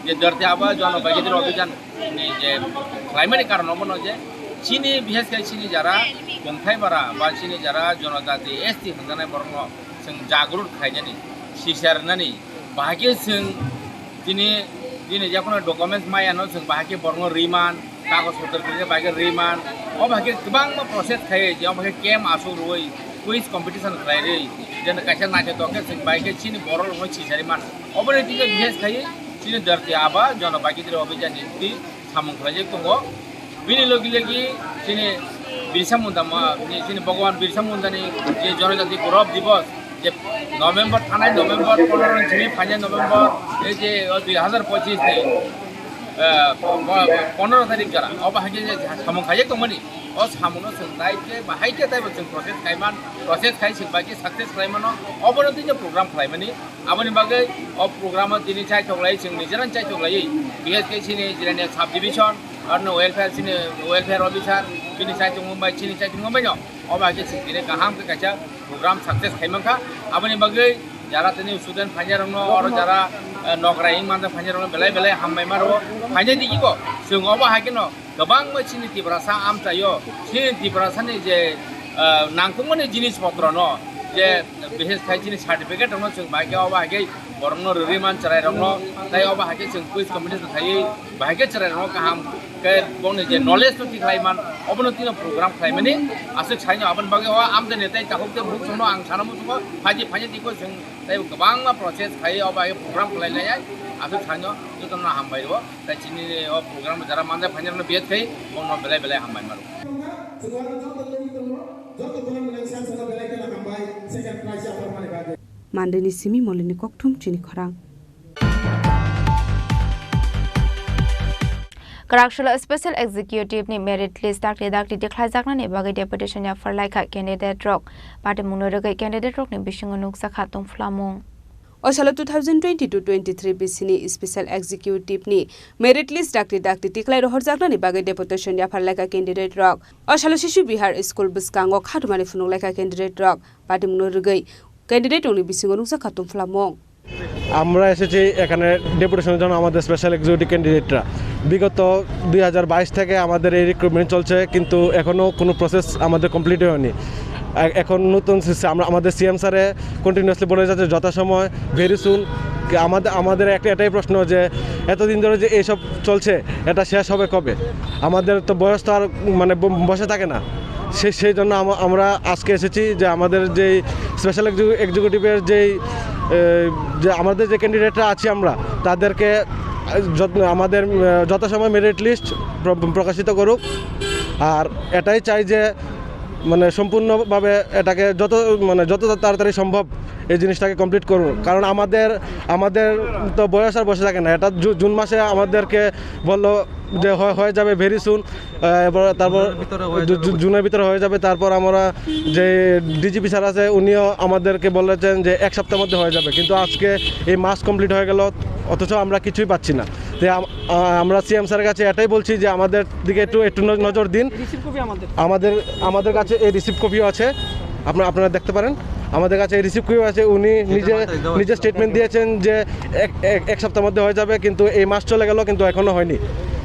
je Dharti Aaba Jon Bhagidari Abhiyan ni je khlaimani karon obono je chini, bises khe chini jara Kongthai bara ba chini jara jonojati S T hwnjanai borokno chwng jagrut khainani, sisarnani, bahai khe chwng tini, tini jekono documents mayano chwng bahai khe borokno riman, kagoj potro kwrwi khe bahai khe riman, o bahai khe kwbangma process khaiwi je o bahai khe camp aswk rwui, quiz competition khlai rwi, jeno kaisa naithotok khe chwng bahai khe chini borok rokno sisari mano. Oboni twi khe bises khai chini Dharti Aaba Jon Bhagidari Abhiyan ni twi samung khlaijak tongo. Bini logi logi chini Birsa Munda ma-, ni chini Bhagwan Birsa Munda ni je Jonojati Gaurav Divas je November, thanai November pondro ni simi phainai November, ei je o dui hazar pochis ni eh, po-, po-, pondro tarik jora, obo hai khe je samung khaijak tongmani, o samungno chwng dai khe bahai khe taibo chwng process khaiman, process khai chwng bai khe success khlaimano, obono tini program khlaimani. Aboni bagwi o program o tini chaitok lai, chwng nijera chaitok lai, B S K chini Jirania sub division, arno welfare chini welfare officer, bini chaitok mumbai, chini chaitok mumbai no, obo hai khe chwng tini kaham khe kaisa program success khai mankha. Aboni bagwi jara tini student phainai rokno, oro jara, eh, nokra hing manjak phainai rokno belai belai hambai maro. Phainai digibo chwng obo hai kheno kwbangma chini Tiprasa amchaio, chini Tiprasani je, eh, nangkukmani jinis potrono je bises khai chini certificate rokno chwng bai khe obo hai khe borokno rwrwi man chwrai rokno, tei obo hai khe chwng quiz competition khaiwi bahai khe chwrai rokno kaham khe bongni je knowledge no thik khlai man, obono tino program khlaimani aswk saino. Aboni bagwi o amchaini tei takhuk tei bukhuk songno ang sana muchungo, phaidi phaidi tiko chwng tei kwbangma process khai obo hai program khlai lai ai, aswk saino jotono hambai rwo. Tei chini o program jara manjak phainai rokno biyat khai bongno belai belai hambai maro. Mandeni simi molini kokthum chini khorang. Kwraksalo Special Executive ni merit list dakti dakti tikhlaijaknani bagwi deputation yaphar laikha candidate rok. Patimungno rwgwi candidate rokni bisingo nukjakha tongphlamung. O salo two thousand twenty-two twenty-three bisini Special Executive ni merit list dakti dakti tikhlai rohorjaknani bagwi deputation yaphar laikha candidate rok. O salo Shishu Bihar School bwskango khatumani phunuk laikha candidate rok. Patimungno rwgwi candidate rokni bisingo nukjakha tongphlamung. আমরা এসেছি এখানে ডেপুটেশনের জন্য আমাদের special executive ক্যান্ডিডেটরা। বিগত দুই হাজার বাইশ থেকে আমাদের এই রিক্রুটমেন্ট চলছে, কিন্তু এখনও কোনো প্রসেস আমাদের কমপ্লিট হয়নি। এ-, এখন নতুন সিস্টেম, আমরা, আমাদের সিএম স্যারে কন্টিনিউয়াসলি বলে যাচ্ছে যথাসময়, ভেরি সুন। আমাদের, আমাদের একটা এটাই প্রশ্ন যে এতদিন ধরে যে এইসব চলছে, এটা শেষ হবে কবে? আমাদের তো বয়স তো আর, মানে, ব-, বসে থাকে না। সে-, সেই জন্য আমা-, আমরা আজকে এসেছি যে আমাদের যেই স্পেশাল এক্সিকিউ-, এক্সিকিউটিভের যেই, এ, যে আমাদের যে ক্যান্ডিডেটরা আছি আমরা, তাদেরকে, এ, যত-, আমাদের, এ, যথাসময় মেরিট লিস্ট প্র-, প্রকাশিত করুক। আর এটাই চাই যে, মানে, সম্পূর্ণভাবে এটাকে যত, মানে, যত তাড়াতাড়ি সম্ভব এই জিনিসটাকে কমপ্লিট করুন। কারণ আমাদের, আমাদের তো বয়স আর বসে থাকে না। এটা জু-, জুন মাসে আমাদেরকে বললো যে হয়, হয়ে যাবে ভেরি সুন। আহ, এবার তারপর জুনের ভিতরে হয়ে জু-, যাবে জু-, বলছে। জুনের ভিতরে হয়ে যাবে। তারপর আমরা যে ডিজিপি স্যার আছে, উনিও আমাদেরকে বলেছেন যে এক সপ্তাহের মধ্যে হয়ে যাবে, কিন্তু আজকে এই মাস কমপ্লিট হয়ে গেল, অথচ আমরা কিছুই পাচ্ছি না। তো আম-, আ-, আমরা সিএম স্যারের কাছে এটাই বলছি যে আমাদের দিকে একটু, একটু ন-, নজর দিন। রিসিভ কপি আমাদের। আমাদের, আমাদের কাছে এই রিসিভ কপিও আছে, আপনারা, আপনারা দেখতে পারেন। আমাদের কাছে এই রিসিভ কপিও আছে। উনি নিজে, নিজে স্টেটমেন্ট দিয়েছেন যে এক, এক, এক সপ্তাহের মধ্যে হয়ে যাবে, কিন্তু এই মাস চলে গেল, কিন্তু এখনো হয়নি।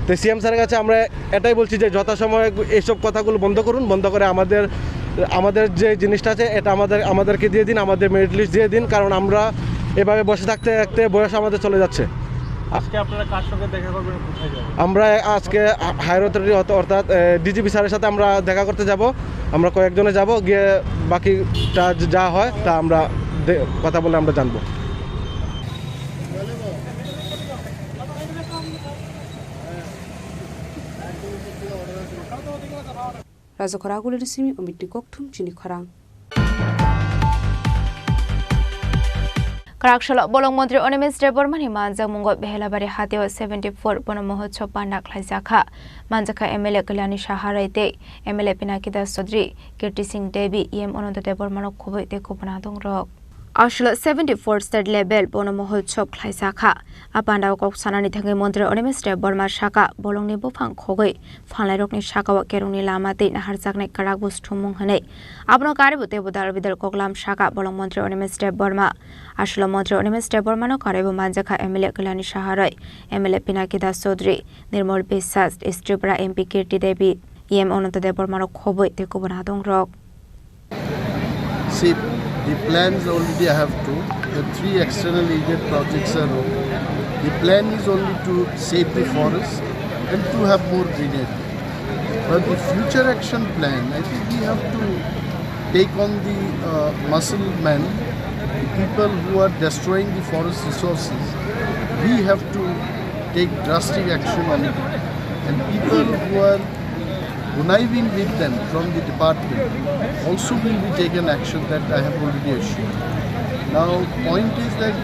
তো সিএম স্যারের কাছে আমরা এটাই বলছি যে যথাসময়ে এইসব কথাগুলো বন্ধ করুন, বন্ধ করে আমাদের, আমাদের যে জিনিসটা আছে, এটা আমাদের, আমাদেরকে দিয়ে দিন, আমাদের মেরিট লিস্ট দিয়ে দিন, কারণ আমরা এভাবে বসে থাকতে থাকতে বয়স আমাদের চলে যাচ্ছে। আজকে আপনারা কার সঙ্গে দেখা করবেন, কোথায় যাবেন? আমরা আজকে হায়ার অথরিটি অর্থ-, অর্থাৎ, এ, ডিজিপি স্যারের সাথে আমরা দেখা করতে যাব। আমরা কয়েকজনে যাব, গিয়ে বাকিটা যা হয় তা আমরা দে-, কথা বলে আমরা জানবো। Rajakhor Agulini simi Omitni kokthum chini khorang. Kwraksalo bolong montri Animesh Debbarmani manjakmungo Behelabari hatio seventy four bono mohotsob panda khlaijakha. Manjakha M L A Kalyani Saha Rai tei M L A Pinaki Das Chaudhary, Kirti Singh Devi, E M Ananta Debbarmano khobwi tei kubun adongrok. Aswkla seventy four state level bono mohotsob khlaijakha. A pandao kok sanani thangwi montri Animesh Debbarma sakha, bolongni buphang khogwi phanlairokni sakao kerongni lama tei naharjaknai kwrak bo sthumung hwnwi. Abono karibo teibo dal bidal koklam sakha bolong montri Animesh Debbarma. Aswkla montri Animesh Debbarmano karibo manjakha M L A Kalyani Saha Rai, M L A Pinaki Das Chaudhary, Nirmal Biswas, East Tripura M P Kirti Devi, E M Ananta Debbarmano khobwi tei kubun adongrok. See, the plans already I have told. The three external aided projects are over. The plan is only to save the forest and to have more greenery. But the future action plan, I think we have to take on the, uh, muscle men, the people who are destroying the forest resources. We have to take drastic action on it. And people who are conniving with them from the department also will be taken action, that I have already assured. Now, point is that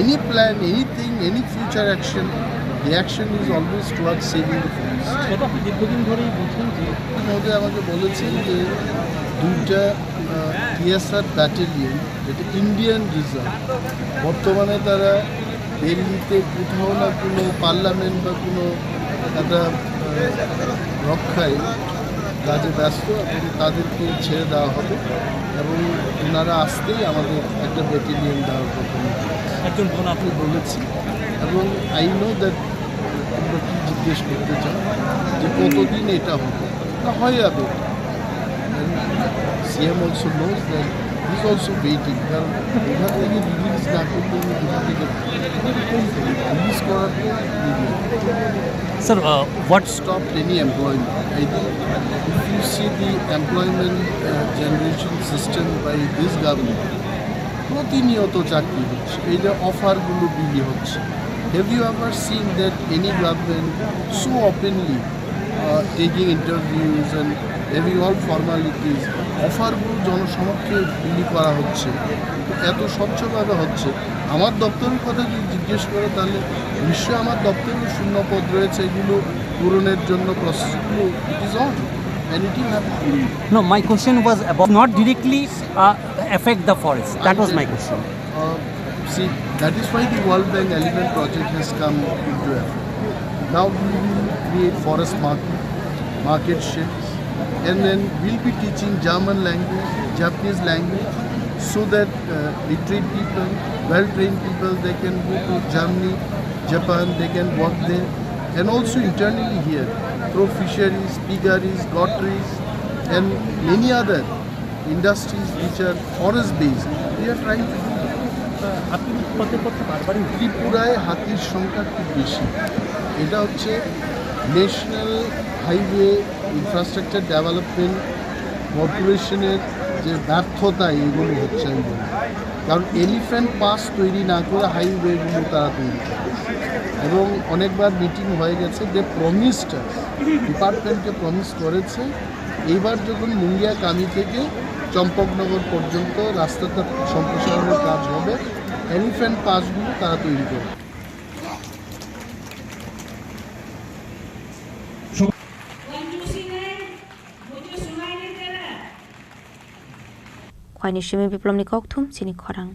any plan, anything, any future action The action is always towards saving the forest. গত আপনি দীর্ঘদিন ধরেই বলছেন যে মহোদয় আমাকে বলেছেন যে দুইটা টিএসআর ব্যাটালিয়ন, যেটা ইন্ডিয়ান রিজার্ভ, বর্তমানে তারা দিল্লিতে কোথাও না কোনো পার্লামেন্ট বা কোনো একটা আহ, রক্ষায় কাজে ব্যস্ত, এবং তাদেরকে ছেড়ে দেওয়া হবে এবং ওনারা আসতেই আমাদের একটা ব্যাটালিয়ন দেওয়ার কথা আমি একজন বোন আপনি বলেছি। এবং আই নো দ্যাট তোমরা কি জিজ্ঞেস করতে চাও, যে কতদিন এটা হবে, না হয়ে যাবে। CM also knows that, he is also waiting. কারণ ওখান থেকে রিলিজ না করলে উনি কোথা থেকে রিলিজ করার পর। Sir, uh, what stopped any employment? I think if you see the employment uh, generation system by this government, প্রতিনিয়ত চাকরি হচ্ছে, এই যে অফারগুলো বিলি হচ্ছে। Have you ever seen that any government so openly uh, taking interviews and having all formalities, অফারগুলো জনসমক্ষে বিলি করা হচ্ছে? এত স্বচ্ছভাবে হচ্ছে। আমার দপ্তরের কথা যদি জিজ্ঞেস করে, তাহলে নিশ্চয়ই আমার দপ্তরেও শূন্য পদ রয়েছে, এগুলো পূরণের জন্য প্রসেসগুলো, it is on and it will happen. No, my question was about not directly uh, affect the forest. That was my question. Uh, see, that is why the World Bank Elephant Project has come into effect. Now we will create forest market, market sheds, and then we'll be teaching German language, Japanese language, so that uh, literate people, well-trained people, they can go to Germany, Japan, they can work there, and also internally here, through fisheries, piggeries, gotteries, and many other industries which are forest based, we are trying to do that. আপনি পথে পথে বারবারই ত্রিপুরায় হাতির সংখ্যা খুব বেশি। এটা হচ্ছে ন্যাশনাল হাইওয়ে ইনফ্রাস্ট্রাকচার ডেভেলপমেন্ট কর্পোরেশনের যে ব্যর্থতা, এগুলো হচ্ছে আমি বলবো। কারণ এলিফ্যান্ট পাস তৈরি না করে হাইওয়েগুলো তারা তৈরি করে। এবং অনেকবার মিটিং হয়ে গেছে, যে প্রমিসটা ডিপার্টমেন্টকে প্রমিস করেছে, এইবার যখন মুঙ্গিয়া কানি থেকে চম্পকনগর পর্যন্ত রাস্তাটা সম্প্রসারণের কাজ হবে, এলিফ্যান্ট পাসগুলো তারা তৈরি করবে। Khwani simi biplomni kokthum chini khorang.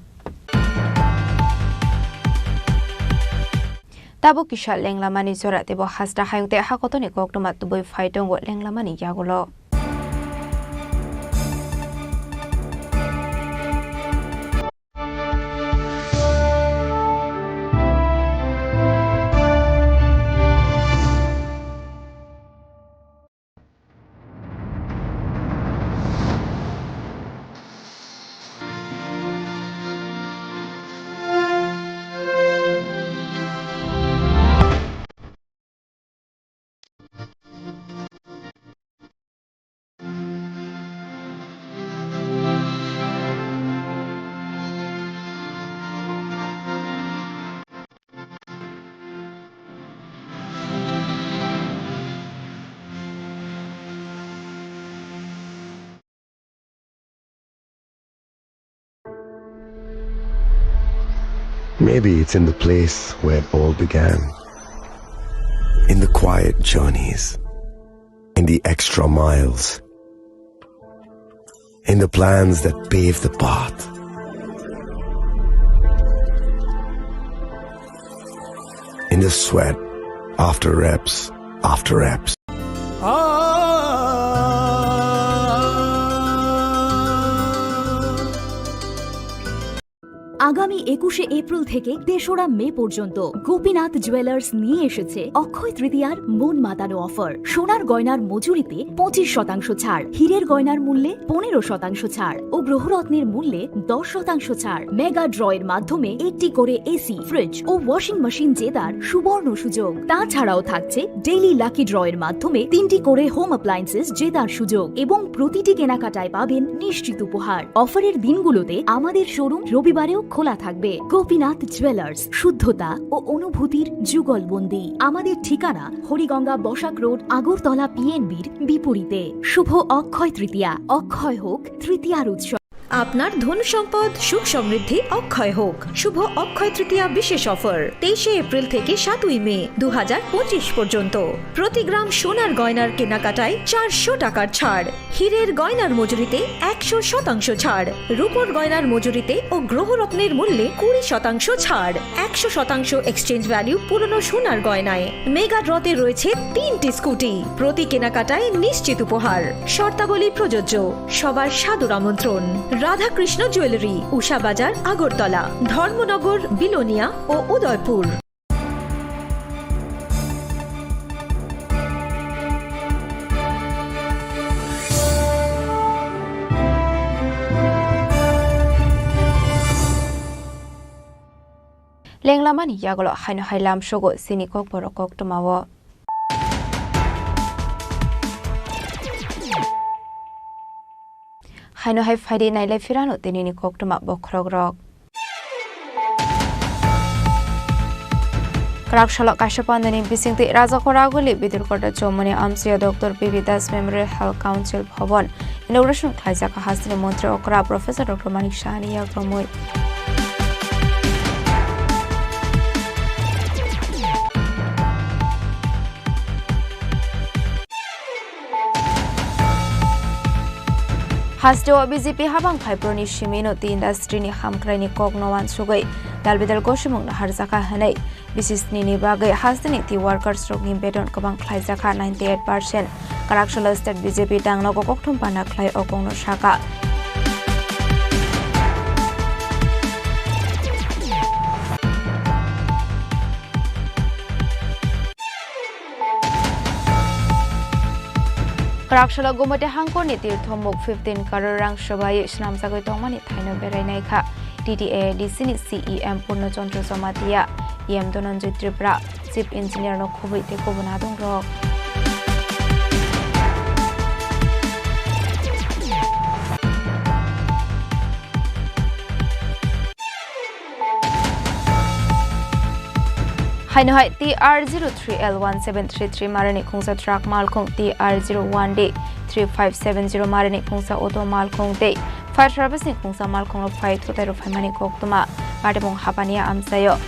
Tabuk kisa lenglamani jora teibo hasta hayung tei hakotoni koktwma tubui phai tongo lenglamani yagulo. Maybe it's in the place where it all began. In the quiet journeys, in the extra miles, in the plans that pave the path, in the sweat after reps after reps. আগামী একুশে এপ্রিল থেকে তেসরা মে পর্যন্ত গোপীনাথ জুয়েলার্স নিয়ে এসেছে অক্ষয় তৃতীয়ার মন মাতানো অফার। সোনার গয়নার মজুরিতে পঁচিশ শতাংশ ছাড়, হীরের গয়নার মূল্যে পনেরো শতাংশ ছাড় ও গ্রহরত্নের মূল্যে দশ শতাংশ ছাড়। মেগা ড্র এর মাধ্যমে একটি করে এসি, ফ্রিজ ও ওয়াশিং মেশিন জেতার সুবর্ণ সুযোগ। তাছাড়াও থাকছে ডেইলি লাকি ড্র এর মাধ্যমে তিনটি করে হোম অ্যাপ্লায়েন্সেস জেতার সুযোগ এবং প্রতিটি কেনাকাটায় পাবেন নিশ্চিত উপহার। অফারের দিনগুলোতে আমাদের শোরুম রবিবারেও খোলা থাকবে। গোপীনাথ জুয়েলার্স, শুদ্ধতা ও অনুভূতির যুগলবন্দি। আমাদের ঠিকানা হরিগঙ্গা বসাক রোড, আগরতলা পিএনবির বিপরীতে। শুভ অক্ষয় তৃতীয়া, অক্ষয় হোক তৃতীয়ার উৎসব। আপনার ধন সম্পদ সুখ সমৃদ্ধি অক্ষয় হোক। শুভ অক্ষয় তৃতীয়া বিশেষ অফার তেইশে এপ্রিল থেকে সাতই মে দু হাজার পঁচিশ পর্যন্ত। প্রতি গ্রাম সোনার গয়নার কেনাকাটায় চারশো টাকার ছাড়, হীরের গয়নার মজুরিতে একশো শতাংশ ছাড়, রূপোর গয়নার মজুরিতে ও গ্রহরত্নের মূল্যে কুড়ি শতাংশ ছাড়, একশো শতাংশ এক্সচেঞ্জ ভ্যালু পুরনো সোনার গয়নায়। মেগা ড্রতে রয়েছে তিনটি স্কুটি, প্রতি কেনাকাটায় নিশ্চিত উপহার। শর্তাবলী প্রযোজ্য। সবার সাদর আমন্ত্রণ। রাধাকৃষ্ণ জুয়েলারি, উষা বাজার, আগরতলা, ধর্মনগর, বিলোনিয়া ও Udaipur. Lenglamani yagulo haino hai lamsogo chini kokborok koktwmao. Haino hai phaidi nailai phirano tinini koktwma bokhorokrok. Kwraksalo kaisa pandani bisingtwi Rajakhor Aguli Bidurkota Chomoni amchaio Doctor P B Das Memorial Health Council Bhavan inauguration khlaijak hasteni montri okra Professor Doctor Manik Sahani yakromwi. Hasteo B J P habang phaibroni simino tea industry ni hamkraini kokno wansugwi dalbidal gosimungno harjakha hwnwi bisisnini bagwi hasteni tea workers rokni beton kwbang khlaijakha ninety eight percent. Kwraksalo state B J P dangno kokthum panda khlai o kokno saka. Kwraksalo Gumati hangkorni tirthomuk fifteen crore rang swbai swnamjagwi tongmani thaino berai naikha T T A A D C ni C E M Purno Chandra Jamatia, E M Dhananjay Tripura, Chief Engineer no khubui tei kubun adongrok. Haino hai T R zero three L one seven three three marani khungsa truck malkhung, T R zero one D three five seven zero marani khungsa auto malkhung tei fire service ni khungsa malkhung rok phai thutai rok phaimani koktwma patimung hapani amchaio.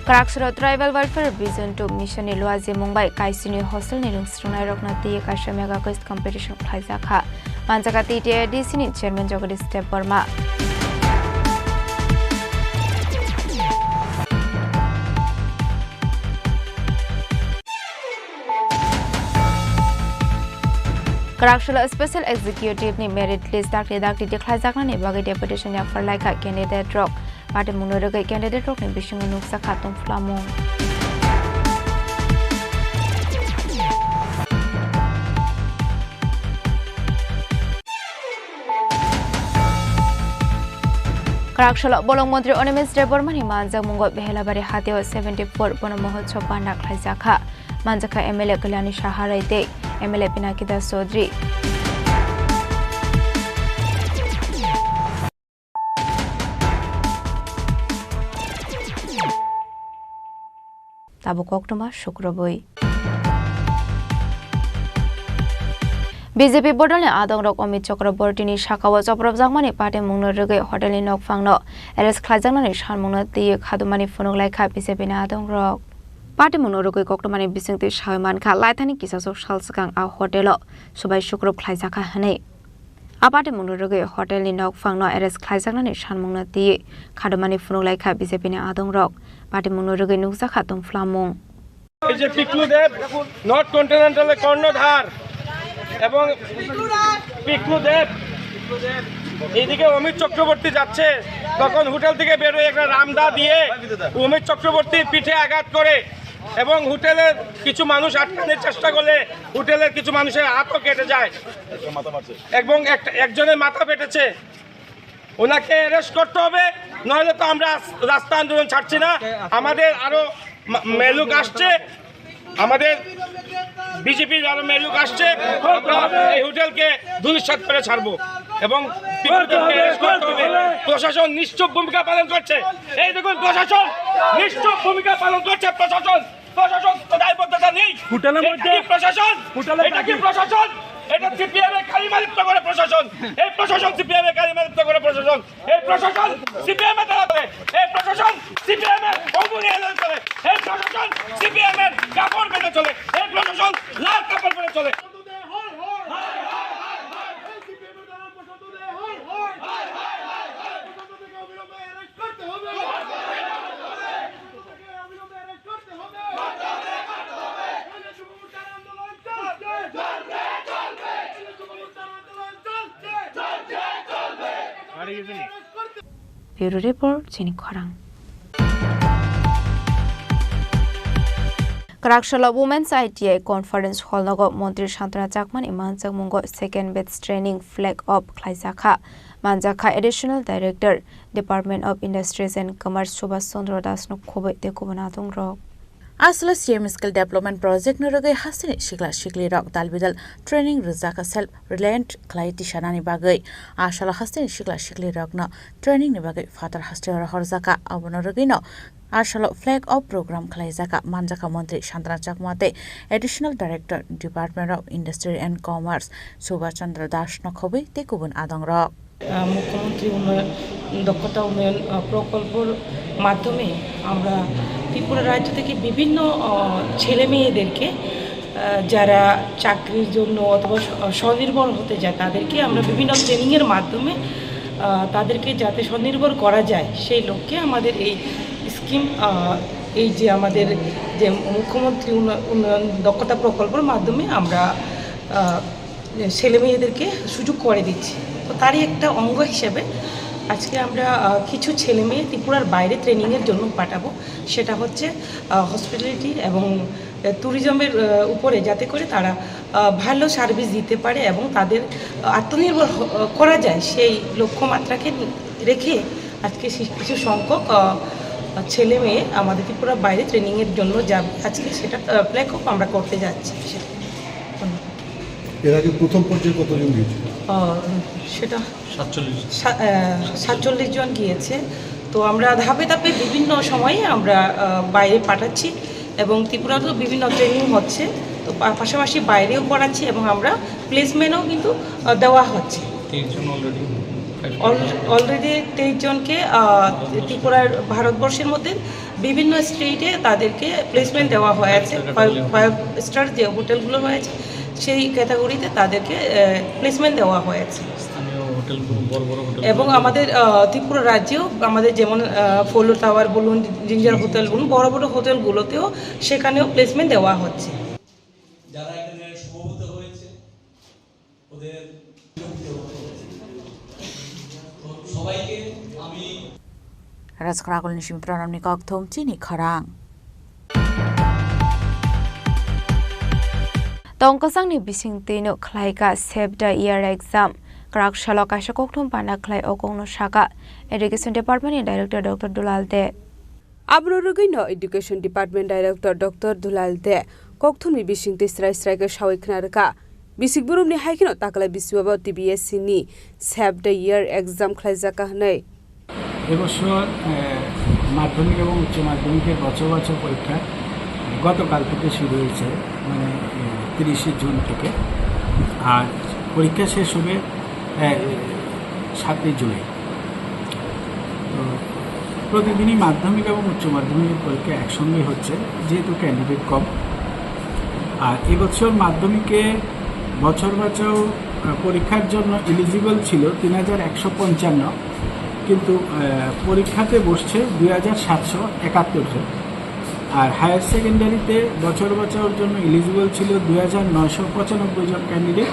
Kwraksalo Tribal Welfare Vision two Mission ni luajimung bai Kaisini hostel ni rwngthwngnairokno twiwi kaisa mega quiz competition khlaijakha. Manjakha T T A D C ni chairman Jagadish Debbarma. Kwraksalo Special Executive ni merit list dakti dakti tikhlaijaknani bagwi deputation yapharlaikha candidate rok. Patimungno rwgwi candidate rokni bisingo nukjakha tongphlamung. Kwraksalo bolong montri Animesh Debbarmani manjakmungo Behelabari hatio seventy four bono mohotsob panda khlaijakha. Manjakha M L A Kalyani Saharai tei M L A Pinaki Das Chaudhary. Tabuk koktwma sukrubui. B J P bodolni adongrok Amit Chakrabortini sakao chopropjakmani patimungno rwgwi hotelni nokphangno arrest khlaijaknani sanmungno twiwi khadumani phunuk laikha B J P ni adongrok. Patimungno rwgwi koktwmani bisingtwi sawi mankha, laithani kisasok sal swkang a hotelo swbai sukrup khlaijakha hwnwi. A patimungno rwgwi hotelni nokphangno arrest khlaijaknani sanmungno twiwi khadumani phunuk laikha B J P ni adongrok. Patimungno rwgwi nukjakha tongphlamung. এই যে পিকলু দেব, নর্থ কন্টিনেন্টালের কর্ণধার, এবং পিকলু দেব, এইদিকে অমিত চক্রবর্তী যাচ্ছে, তখন হোটেল থেকে বেরোয় একটা রামদা দিয়ে অমিত চক্রবর্তীর পিঠে আঘাত করে এবং হোটেলের কিছু মানুষ আটকানোর চেষ্টা করলে হোটেলের কিছু মানুষের হাতও কেটে যায় এবং একটা, একজনের মাথা ফেটেছে। ওনাকে অ্যারেস্ট করতে হবে, নইলে তো আমরা রাস-, রাস্তা আন্দোলন ছাড়ছি না। আমাদের আরো মা-, মেলুক আসছে, আমাদের বিজেপির আরো মেলুক আসছে, আমরা এই হোটেলকে ধূলিসাৎ করে ছাড়বো এবং করতে হবে, করতে হবে। প্রশাসন নিশ্চুপ ভূমিকা পালন করছে। এই দেখুন, প্রশাসন নিশ্চুপ ভূমিকা পালন করছে। প্রশাসন, প্রশাসন তো দায়বদ্ধতা নেই। হোটেলের এটা মধ্যে কি প্রশাসন? হোটেলে এটা কি থাকি। প্রশাসন? এটা সিপিএম এর কালিমালিপ্ত করে প্রশাসন। এই প্রশাসন সিপিএম এর কালিমালিপ্ত করে প্রশাসন। এই প্রশাসন সিপিএম এর তরফে, এই প্রশাসন সিপিএম এর অঙ্গুরি এলান করে, এই প্রশাসন সিপিএম এর কাপড় মেনে চলে, এই প্রশাসন লাল কাপড় মেনে চলে। Bureau Report, Chini Khorang. Kwraksalo Women's I T I Conference Hall nogo Montri Santana Chakmani manjakmungo second batch training flag off khlaijakha. Manjakha Additional Director, Department of Industries and Commerce Subhash Chandra Das no khoboi tei kubun adongrok. Aswla C M Skill Development Project ni rwgwi hasteni sikla siklirok dalbidal training rwjakha self reliant khlai tisanani bagwi. Aswla hasteni sikla siklirokno training ni bagwi phatar hasteo rohorjakha, abono rwgwino aswla flag off program khlaijakha, manjakha Montri Santana Chakma tei Additional Director Department of Industry and Commerce Subhash Chandra Das no khobwi tei kubun adongrok. আহ, মুখ্যমন্ত্রী উন্নয়ন, দক্ষতা উন্নয়ন, আহ, প্রকল্পর মাধ্যমে আমরা ত্রিপুরা রাজ্য থেকে বিভিন্ন, আহ, ছেলে মেয়েদেরকে, আহ, যারা চাকরির জন্য অথবা স্ব-, স্বনির্ভর হতে চায়, তাদেরকে আমরা বিভিন্ন ট্রেনিংয়ের মাধ্যমে, আহ, তাদেরকে যাতে স্বনির্ভর করা যায়, সেই লক্ষ্যে আমাদের এই স্কিম, আহ, এই যে আমাদের যে মুখ্যমন্ত্রী উন্নয়-, উন্নয়ন দক্ষতা প্রকল্পের মাধ্যমে আমরা, আহ, ছেলে মেয়েদেরকে সুযোগ করে দিচ্ছি। তো তারই একটা অঙ্গ হিসেবে আজকে আমরা, আহ, কিছু ছেলে মেয়ে ত্রিপুরার বাইরে ট্রেনিংয়ের জন্য পাঠাবো। সেটা হচ্ছে, আহ, হসপিটালিটি এবং, আহ, ট্যুরিজমের, আহ, উপরে, যাতে করে তারা, আহ, ভালো সার্ভিস দিতে পারে এবং তাদের আত্মনির্ভর হ-, করা যায়, সেই লক্ষ্যমাত্রাকে রেখে আজকে সি-, কিছু সংখ্যক, আহ, ছেলে মেয়ে আমাদের ত্রিপুরা বাইরে ট্রেনিংয়ের জন্য যাবে। আজকে সেটা, আহ, ফ্ল্যাগ অফ আমরা করতে যাচ্ছি। সেটা। ধন্যবাদ। এর আগে প্রথম পর্যায়ে কতজন গিয়েছিল? আহ, সেটা সাতচল্লিশ। সা-, আহ, সাতচল্লিশ জন গিয়েছে। তো আমরা ধাপে ধাপে বিভিন্ন সময়ে আমরা, আহ, বাইরে পাঠাচ্ছি এবং ত্রিপুরাতেও বিভিন্ন ট্রেনিং হচ্ছে। তো পা-, পাশাপাশি বাইরেও পড়াচ্ছি এবং আমরা প্লেসমেন্টও কিন্তু, আহ, দেওয়া হচ্ছে। তেইশ জন already। অল-, already তেইশ জনকে, আহ, ত্রিপুরার, ভারতবর্ষের মধ্যে বিভিন্ন স্টেটে তাদেরকে প্লেসমেন্ট দেওয়া হয়েছে। ফাইভ স্টার, ফাইভ স্টার যে হোটেলগুলো রয়েছে, সেই ক্যাটাগরিতে তাদেরকে, আহ, প্লেসমেন্ট দেওয়া হয়েছে। স্থানীয় হোটেলগুলো, বড় বড় হোটেল এবং আমাদের, আহ, ত্রিপুরা রাজ্যেও আমাদের যেমন, আহ, ফলো টাওয়ার বলুন, জিঞ্জার হোটেল বলুন, বড় বড় হোটেলগুলোতেও সেখানেও প্লেসমেন্ট দেওয়া হচ্ছে। যারা এখানে সমবেত হয়েছে, ওদের সবাইকে আমি রাজখোরা আকুলনি সিমি প্রণামনি kokthum chini khorang. Tongkosangni bisingtwino khlaika Save the Year exam. Kwraksalo kaisa kokthum panda khlai o kokno saka Education Department ni Director Doctor Dulal De. Abro rwgwino Education Department Director Doctor Dulal De kokthumni bisingtwi srai srai khe sawi khna rwkha. Bisik burumni hai kheno taklai bisibabo T B S C ni Save the Year exam khlaijakha hwnwi. এবছর, আহ, মাধ্যমিক এবং উচ্চ মাধ্যমিকের বছর বছর পরীক্ষা গতকাল থেকে শুরু হয়েছে, মানে, আহ, তিরিশে জুন থেকে। আর পরীক্ষা শেষ হবে, আহ, সাতই জুলাই। তো প্রতিদিনই মাধ্যমিক এবং উচ্চ মাধ্যমিকের পরীক্ষা একসঙ্গে হচ্ছে, যেহেতু ক্যান্ডিডেট কম। আর এবছর মাধ্যমিকে বছর বাছাও, আহ, পরীক্ষার জন্য এলিজিবল ছিল তিন হাজার একশো পঞ্চান্ন, কিন্তু, আহ, পরীক্ষাতে বসছে দুই হাজার সাতশো একাত্তর জন। আর হায়ার সেকেন্ডারিতে বছর বাছাওর জন্য এলিজিবল ছিল দুই হাজার নয়শো পঁচানব্বই জন ক্যান্ডিডেট,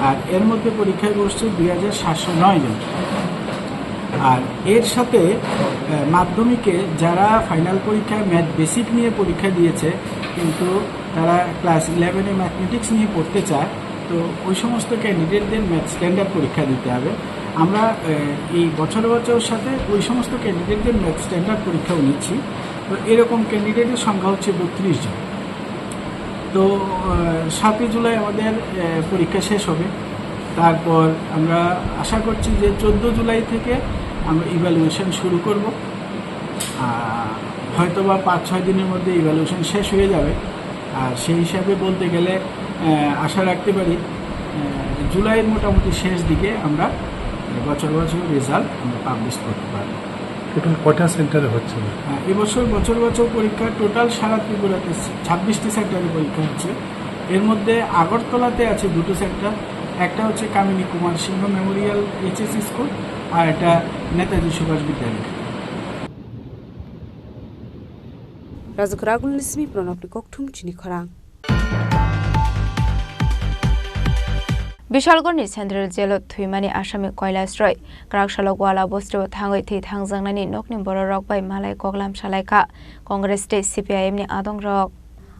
আর এর মধ্যে পরীক্ষায় বসছে দুই হাজার সাতশো নয় জন। আর এর সাথে, আহ, মাধ্যমিকে যারা ফাইনাল পরীক্ষায় ম্যাথ বেসিক নিয়ে পরীক্ষা দিয়েছে, কিন্তু তারা ক্লাস ইলেভেনে ম্যাথমেটিক্স নিয়ে পড়তে চায়, তো ওই সমস্ত ক্যান্ডিডেটদের ম্যাথ স্ট্যান্ডার্ড পরীক্ষা দিতে হবে। আমরা, আহ, এই বছর বছর সাথে ওই সমস্ত ক্যান্ডিডেটদের ম্যাথ স্ট্যান্ডার্ড পরীক্ষাও নিচ্ছি। তো এরকম ক্যান্ডিডেটের সংখ্যা হচ্ছে বত্রিশ জন। তো, আহ, সাতই জুলাই আমাদের, আহ, পরীক্ষা শেষ হবে। তারপর আমরা আশা করছি যে চোদ্দ জুলাই থেকে আমরা ইভ্যালুয়েশন শুরু করব। আহ, হয়তো বা পাঁচ ছয় দিনের মধ্যে ইভ্যালুয়েশন শেষ হয়ে যাবে। আর সেই হিসাবে বলতে গেলে, আহ, আশা রাখতে পারি, আহ, জুলাইয়ের মোটামুটি শেষ দিকে আমরা বছর বছর রেজাল্ট আমরা পাবলিশ করতে পারবো। টোটাল কয়টা সেন্টারে হচ্ছে? আহ, এবছর বছর বছর পরীক্ষা টোটাল সারা ত্রিপুরাতে ছাব্বিশটি সেন্টারে পরীক্ষা হচ্ছে। এর মধ্যে আগরতলাতে আছে দুটো সেন্টার, একটা হচ্ছে কামিনী কুমার সিংহ মেমোরিয়াল এইচএস স্কুল, আর একটা নেতাজি সুভাষ বিদ্যালয়। Rajakhara Agulni simi pronokni kokthum chini khorang. Bishalgarhni Central Jailo thwimani Asami Kailash Roy, kwrak salo Gwala bostio thangwi thwi thangjaknani nokni bororok bai malai koklam salaikha Congress tei C P I M ni adongrok.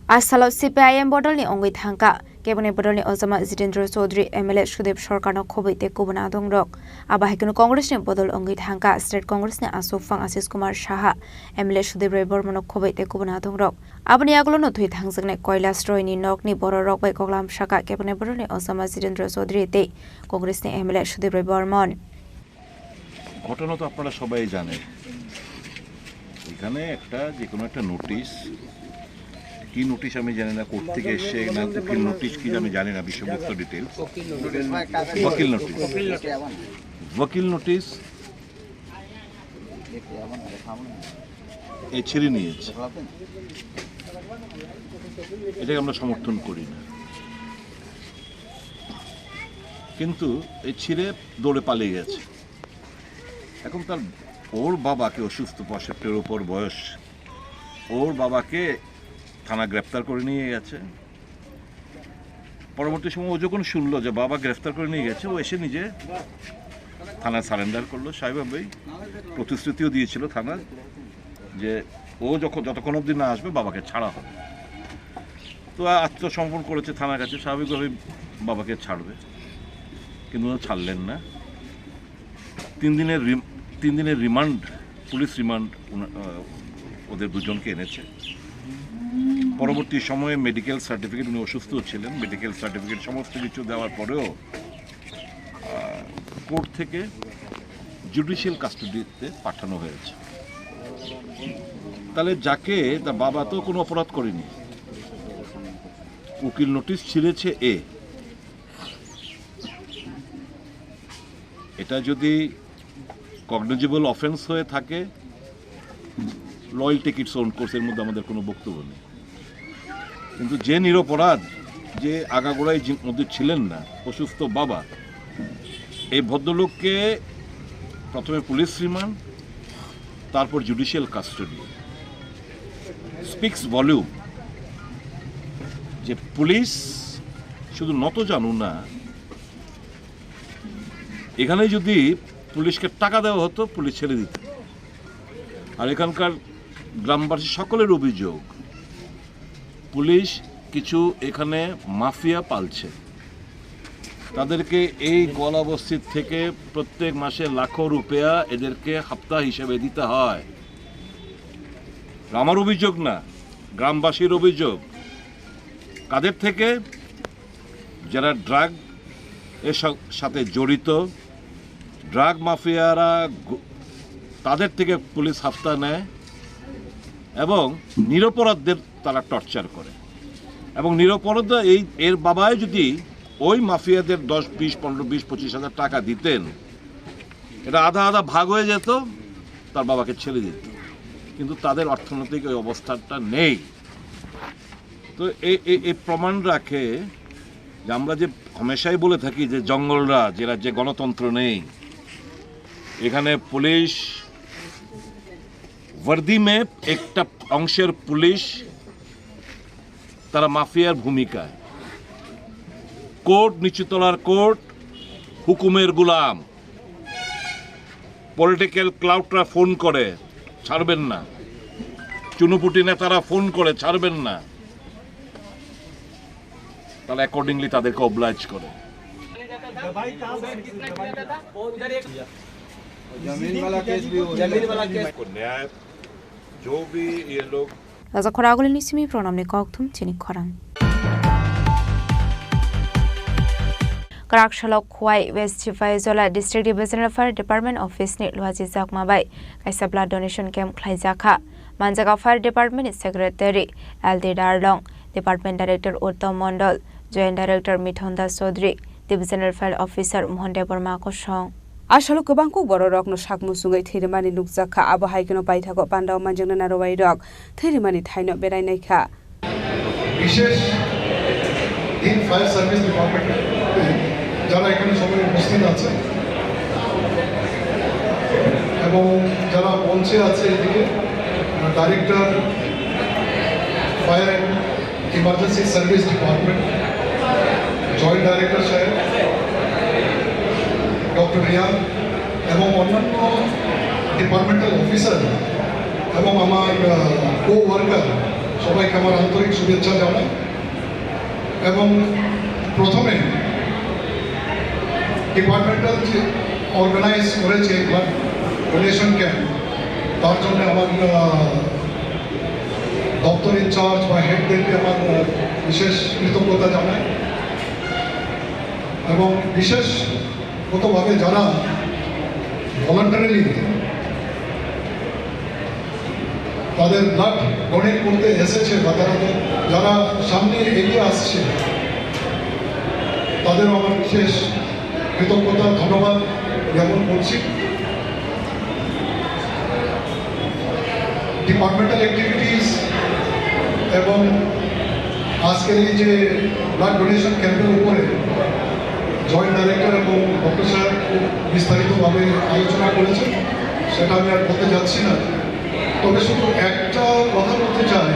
A salo C P I M bodolni wngwi thangkha. Kebengni bodolni ojama Jitendra Chaudhary, M L A Sudip Sarkarno khobwi tei kubun adongrok. Abo hai kheno Congressni bodol wngwi thangkha State Congressni aswk phang Ashish Kumar Saha, M L A Sudip Roy Bormano khobwi tei kubun adongrok. Aboni yagulono thwi thangjaknai Kailash Royni nokni bororok bai koklam sakha kebengni bodolni ojama Jitendra Chaudhary tei Congressni M L A Sudip Roy Bormon. ঘটনা তো আপনারা সবাই জানেন। এখানে একটা, যে কোনো একটা নোটিশ, কি নোটিশ আমি জানি না, কোর্ট থেকে এসছে না, উকিল নোটিশ কি আমি জানি না, বিষয়বস্তু ডিটেলস। ওকিল নোটিশ। ওকিল নোটিশ। এ ছিঁড়ে নিয়েছে। এটাকে আমরা সমর্থন করি না। কিন্তু এই ছিঁড়ে দৌড়ে পালিয়ে গেছে। এখন তার, ওর বাবা কি অসুস্থ, পঁয়ষট্টির উপর বয়স, ওর বাবাকে থানা গ্রেপ্তার করে নিয়ে গেছে। পরবর্তী সময় ও যখন শুনলো যে বাবা গ্রেফতার করে নিয়ে গেছে, ও এসে নিজে থানায় সারেন্ডার করলো। স্বাভাবিকভাবেই প্রতিশ্রুতিও দিয়েছিল থানার যে ও যখন, যতক্ষণ অবধি না আসবে, বাবাকে ছাড়া হবে। তো আত্মসমর্পণ করেছে থানার কাছে, স্বাভাবিকভাবেই বাবাকে ছাড়বে, কিন্তু ওরা ছাড়লেন না। তিন দিনের রিম-, তিন দিনের রিমান্ড, পুলিশ রিমান্ড উনা-, আহ, ওদের দুজনকে এনেছে। পরবর্তী সময়ে মেডিকেল সার্টিফিকেট, উনি অসুস্থ ছিলেন, মেডিকেল সার্টিফিকেট সমস্ত কিছু দেওয়ার পরেও, আহ, কোর্ট থেকে জুডিশিয়াল কাস্টডিতে পাঠানো হয়েছে। তাহলে যাকে, তার বাবা তো কোনো অপরাধ করেনি, উকিল নোটিশ ছিঁড়েছে এ, এটা যদি কগনিজেবল অফেন্স হয়ে থাকে, law will take its own course, এর মধ্যে আমাদের কোনো বক্তব্য নেই। কিন্তু যে নিরপরাধ, যে আগাগোড়াই যে মধ্যে ছিলেন না, অসুস্থ বাবা, এই ভদ্রলোককে প্রথমে পুলিশ রিমান্ড, তারপর জুডিশিয়াল কাস্টডি, স্পিক্স ভলিউম যে পুলিশ শুধু নতজানু না, এখানে যদি পুলিশকে টাকা দেওয়া হতো, পুলিশ ছেড়ে দিত। আর এখানকার গ্রামবাসী সকলের অভিযোগ, পুলিশ কিছু এখানে মাফিয়া পালছে, তাদেরকে এই গোয়ালা বস্তির থেকে প্রত্যেক মাসে লাখো রুপেয়া এদেরকে হাপ্তা হিসেবে দিতে হয়। আমার অভিযোগ না, গ্রামবাসীর অভিযোগ। কাদের থেকে? যারা ড্রাগ এর সা-, সাথে জড়িত, ড্রাগ মাফিয়ারা গ-, তাদের থেকে পুলিশ হাপ্তা নেয় এবং নিরপরাধদের তারা টর্চার করে। এবং নিরপরাধ এই, এর বাবাই যদি ওই মাফিয়াদের দশ, বিশ, পনেরো, বিশ, পঁচিশ হাজার টাকা দিতেন, এটা আধা আধা ভাগ হয়ে যেত, তার বাবাকে ছেড়ে দিত। কিন্তু তাদের অর্থনৈতিক ওই অবস্থাটা নেই। তো এই, এই, এই প্রমাণ রাখে যে আমরা যে হামেশাই বলে থাকি যে জঙ্গলরাজ, এরা যে গণতন্ত্র নেই, এখানে পুলিশ ওয়ার্দি মে একটা অংশের পুলিশ, তারা মাফিয়ার ভূমিকায়। কোর্ট, নিচুতলার কোর্ট, হুকুমের গোলাম। পলিটিক্যাল ক্লাউডরা ফোন করে, ছাড়বেন না। চুনুপুটি নেতারা ফোন করে, ছাড়বেন না। তারা অ্যাকর্ডিংলি তাদেরকে অবলাইজ করে। जमीन वाला केस भी हो गया। न्याय, जो भी ये लोग Rajakhara Agulini simi pronamni kokthum chini khorang. Kwrak salok Khowai West Sipaijala District Divisional Fire Department Office ni luajijakma bai kaisa blood donation camp khlaijakha. Manjaga Fire Department ni Secretary L D Darlong, Department Director Uttam Mondol, Joint Director Mithun Das Chaudhary, Divisional Fire Officer Mohan Debbarma kosong. Asalo kwbang kuk bororokno sak muchungwi thwi rwmani nukjakha, abo hai kheno paithago pandao manjaknai narwuarirok thwi rwmani thaino berai naikha. বিশেষ দিন fire service ডিপার্টমেন্টে যারা এখানে সবাই উপস্থিত আছে এবং যারা মঞ্চে আছে এদিকে, director fire and emergency service department, joint director সাহেব, ডক্টর রিয়ান এবং অন্যান্য ডিপার্টমেন্টাল অফিসার এবং আমার কো ওয়ার্কার, সবাইকে আমার আন্তরিক শুভেচ্ছা জানাই। এবং প্রথমে ডিপার্টমেন্টাল যে অর্গানাইজ করেছে ব্লাড ডোনেশন ক্যাম্প, তার জন্য আমার আহ, দপ্তর ইনচার্জ বা হেডদেরকে আমার আহ, বিশেষ কৃতজ্ঞতা জানাই। এবং বিশেষগতভাবে যারা ভলান্টারিলি তাদের ব্লাড ডোনেট করতে এসেছে বা তারা, যারা সামনে এগিয়ে আসছে, তাদেরও আমার বিশেষ কৃতজ্ঞতা, ধন্যবাদ জ্ঞাপন করছি। ডিপার্টমেন্টাল অ্যাক্টিভিটিস এবং আজকের এই যে ব্লাড ডোনেশন ক্যাম্পের উপরে জয়েন্ট ডাইরেক্টর এবং ডক্টর স্যার খুব বিস্তারিতভাবে আলোচনা করেছেন, সেটা আমি আর বলতে যাচ্ছি না। তবে শুধু একটা কথা বলতে চাই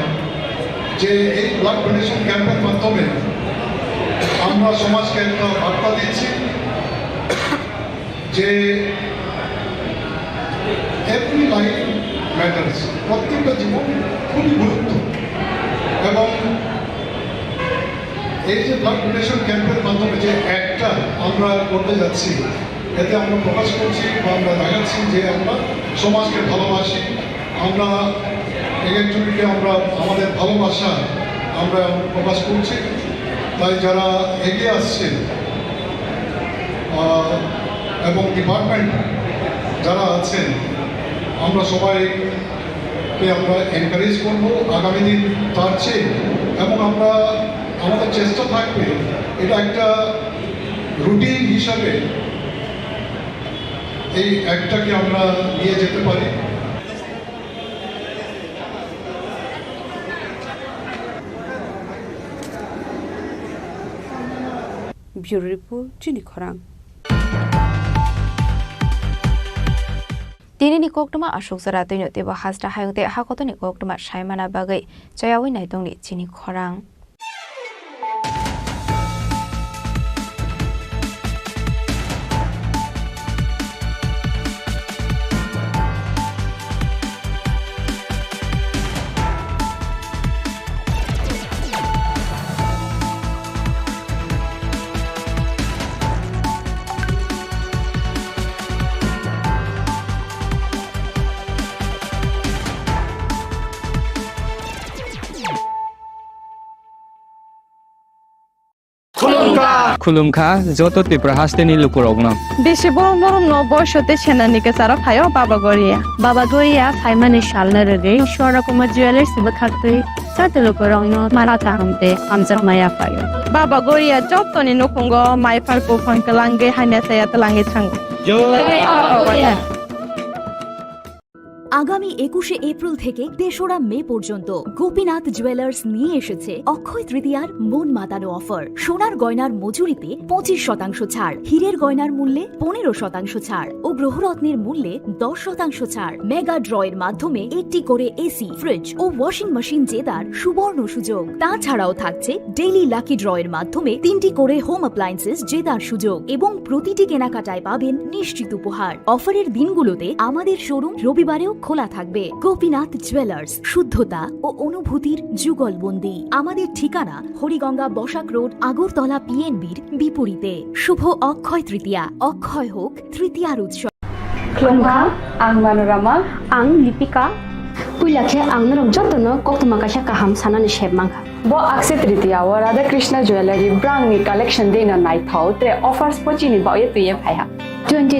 যে এই ব্লাড ডোনেশন ক্যাম্পের মাধ্যমে আমরা সমাজকে একটা বার্তা দিচ্ছি যে এভরি লাইফ ম্যাটার্স, প্রত্যেকটা জীবন খুবই গুরুত্ব। এবং এই যে ব্লাড ডোনেশন ক্যাম্পের মাধ্যমে যে একটা আমরা করতে যাচ্ছি, এতে আমরা প্রকাশ করছি বা আমরা দেখাচ্ছি যে আমরা সমাজকে ভালোবাসি, আমরা এক একজনকে আমরা আমাদের ভালোবাসা আমরা প্রকাশ করছি। তাই যারা এগিয়ে আসছেন, আহ, এবং ডিপার্টমেন্ট যারা আছেন, আমরা সবাইকে আমরা এনকারেজ করব আগামী দিন তার চেয়ে। এবং আমরা, আমাদের চেষ্টা থাকবে এটা একটা রুটিন হিসাবে এই অ্যাক্টটাকে আমরা নিয়ে যেতে পারি। Bureau Report, Chini Khorang. Tini ni koktwma aswk jora twino teibo hasta hayung tei hakotoni koktwma saimana bagwi chayawi naitongni Chini Khorang. Khulumkha. Khulumkha joto Tripura hasteni lukurokno. Bisi borom borom no boiso tei senani kwcharo phaio Baba Goria. Baba Goria phaimani salno rwgwi Swarna Kumar Jewellers bwkhaktwi joto lukurokno mara kaham tei hamjakma yaphaio. Baba Goria jotoni nukhungo maiphar buphang kwlangwi hamya chaya twlangwi thango. Jai Baba Goria. আগামী একুশে এপ্রিল থেকে তেসরা মে পর্যন্ত গোপীনাথ জুয়েলার্স নিয়ে এসেছে অক্ষয় তৃতীয়ার মন মাতানো অফার। সোনার গয়নার মজুরিতে পঁচিশ শতাংশ ছাড়, হীরের গয়নার মূল্যে পনেরো শতাংশ ছাড় ও গ্রহরত্নের মূল্যে দশ শতাংশ ছাড়। মেগা ড্রয়ের মাধ্যমে একটি করে এসি, ফ্রিজ ও ওয়াশিং মেশিন জেতার সুবর্ণ সুযোগ। তাছাড়াও থাকছে ডেইলি লাকি ড্রয়ের মাধ্যমে তিনটি করে হোম অ্যাপ্লায়েন্সেস জেতার সুযোগ এবং প্রতিটি কেনাকাটায় পাবেন নিশ্চিত উপহার। অফারের দিনগুলোতে আমাদের শোরুম রবিবারেও খোলা থাকবে। গোপীনাথ জুয়েলার্স, শুদ্ধতা ও অনুভূতির যুগলবন্দি। আমাদের ঠিকানা হরিগঙ্গা বসাক রোড, আগরতলা পিএনবির বিপরীতে। শুভ অক্ষয় তৃতীয়া, অক্ষয় হোক তৃতীয়ার উৎসব। Khulumkha, ang Manorama. Ang Lipika. Puila khe ang norok jotono koktwma kaisa kaham sanani sep mankha. Bo Akshaya Tritiya o Radha Krishna Jewellery brangni collection deno naithok, tre offers bo chini baoh ye twi ye phai ha. Twenty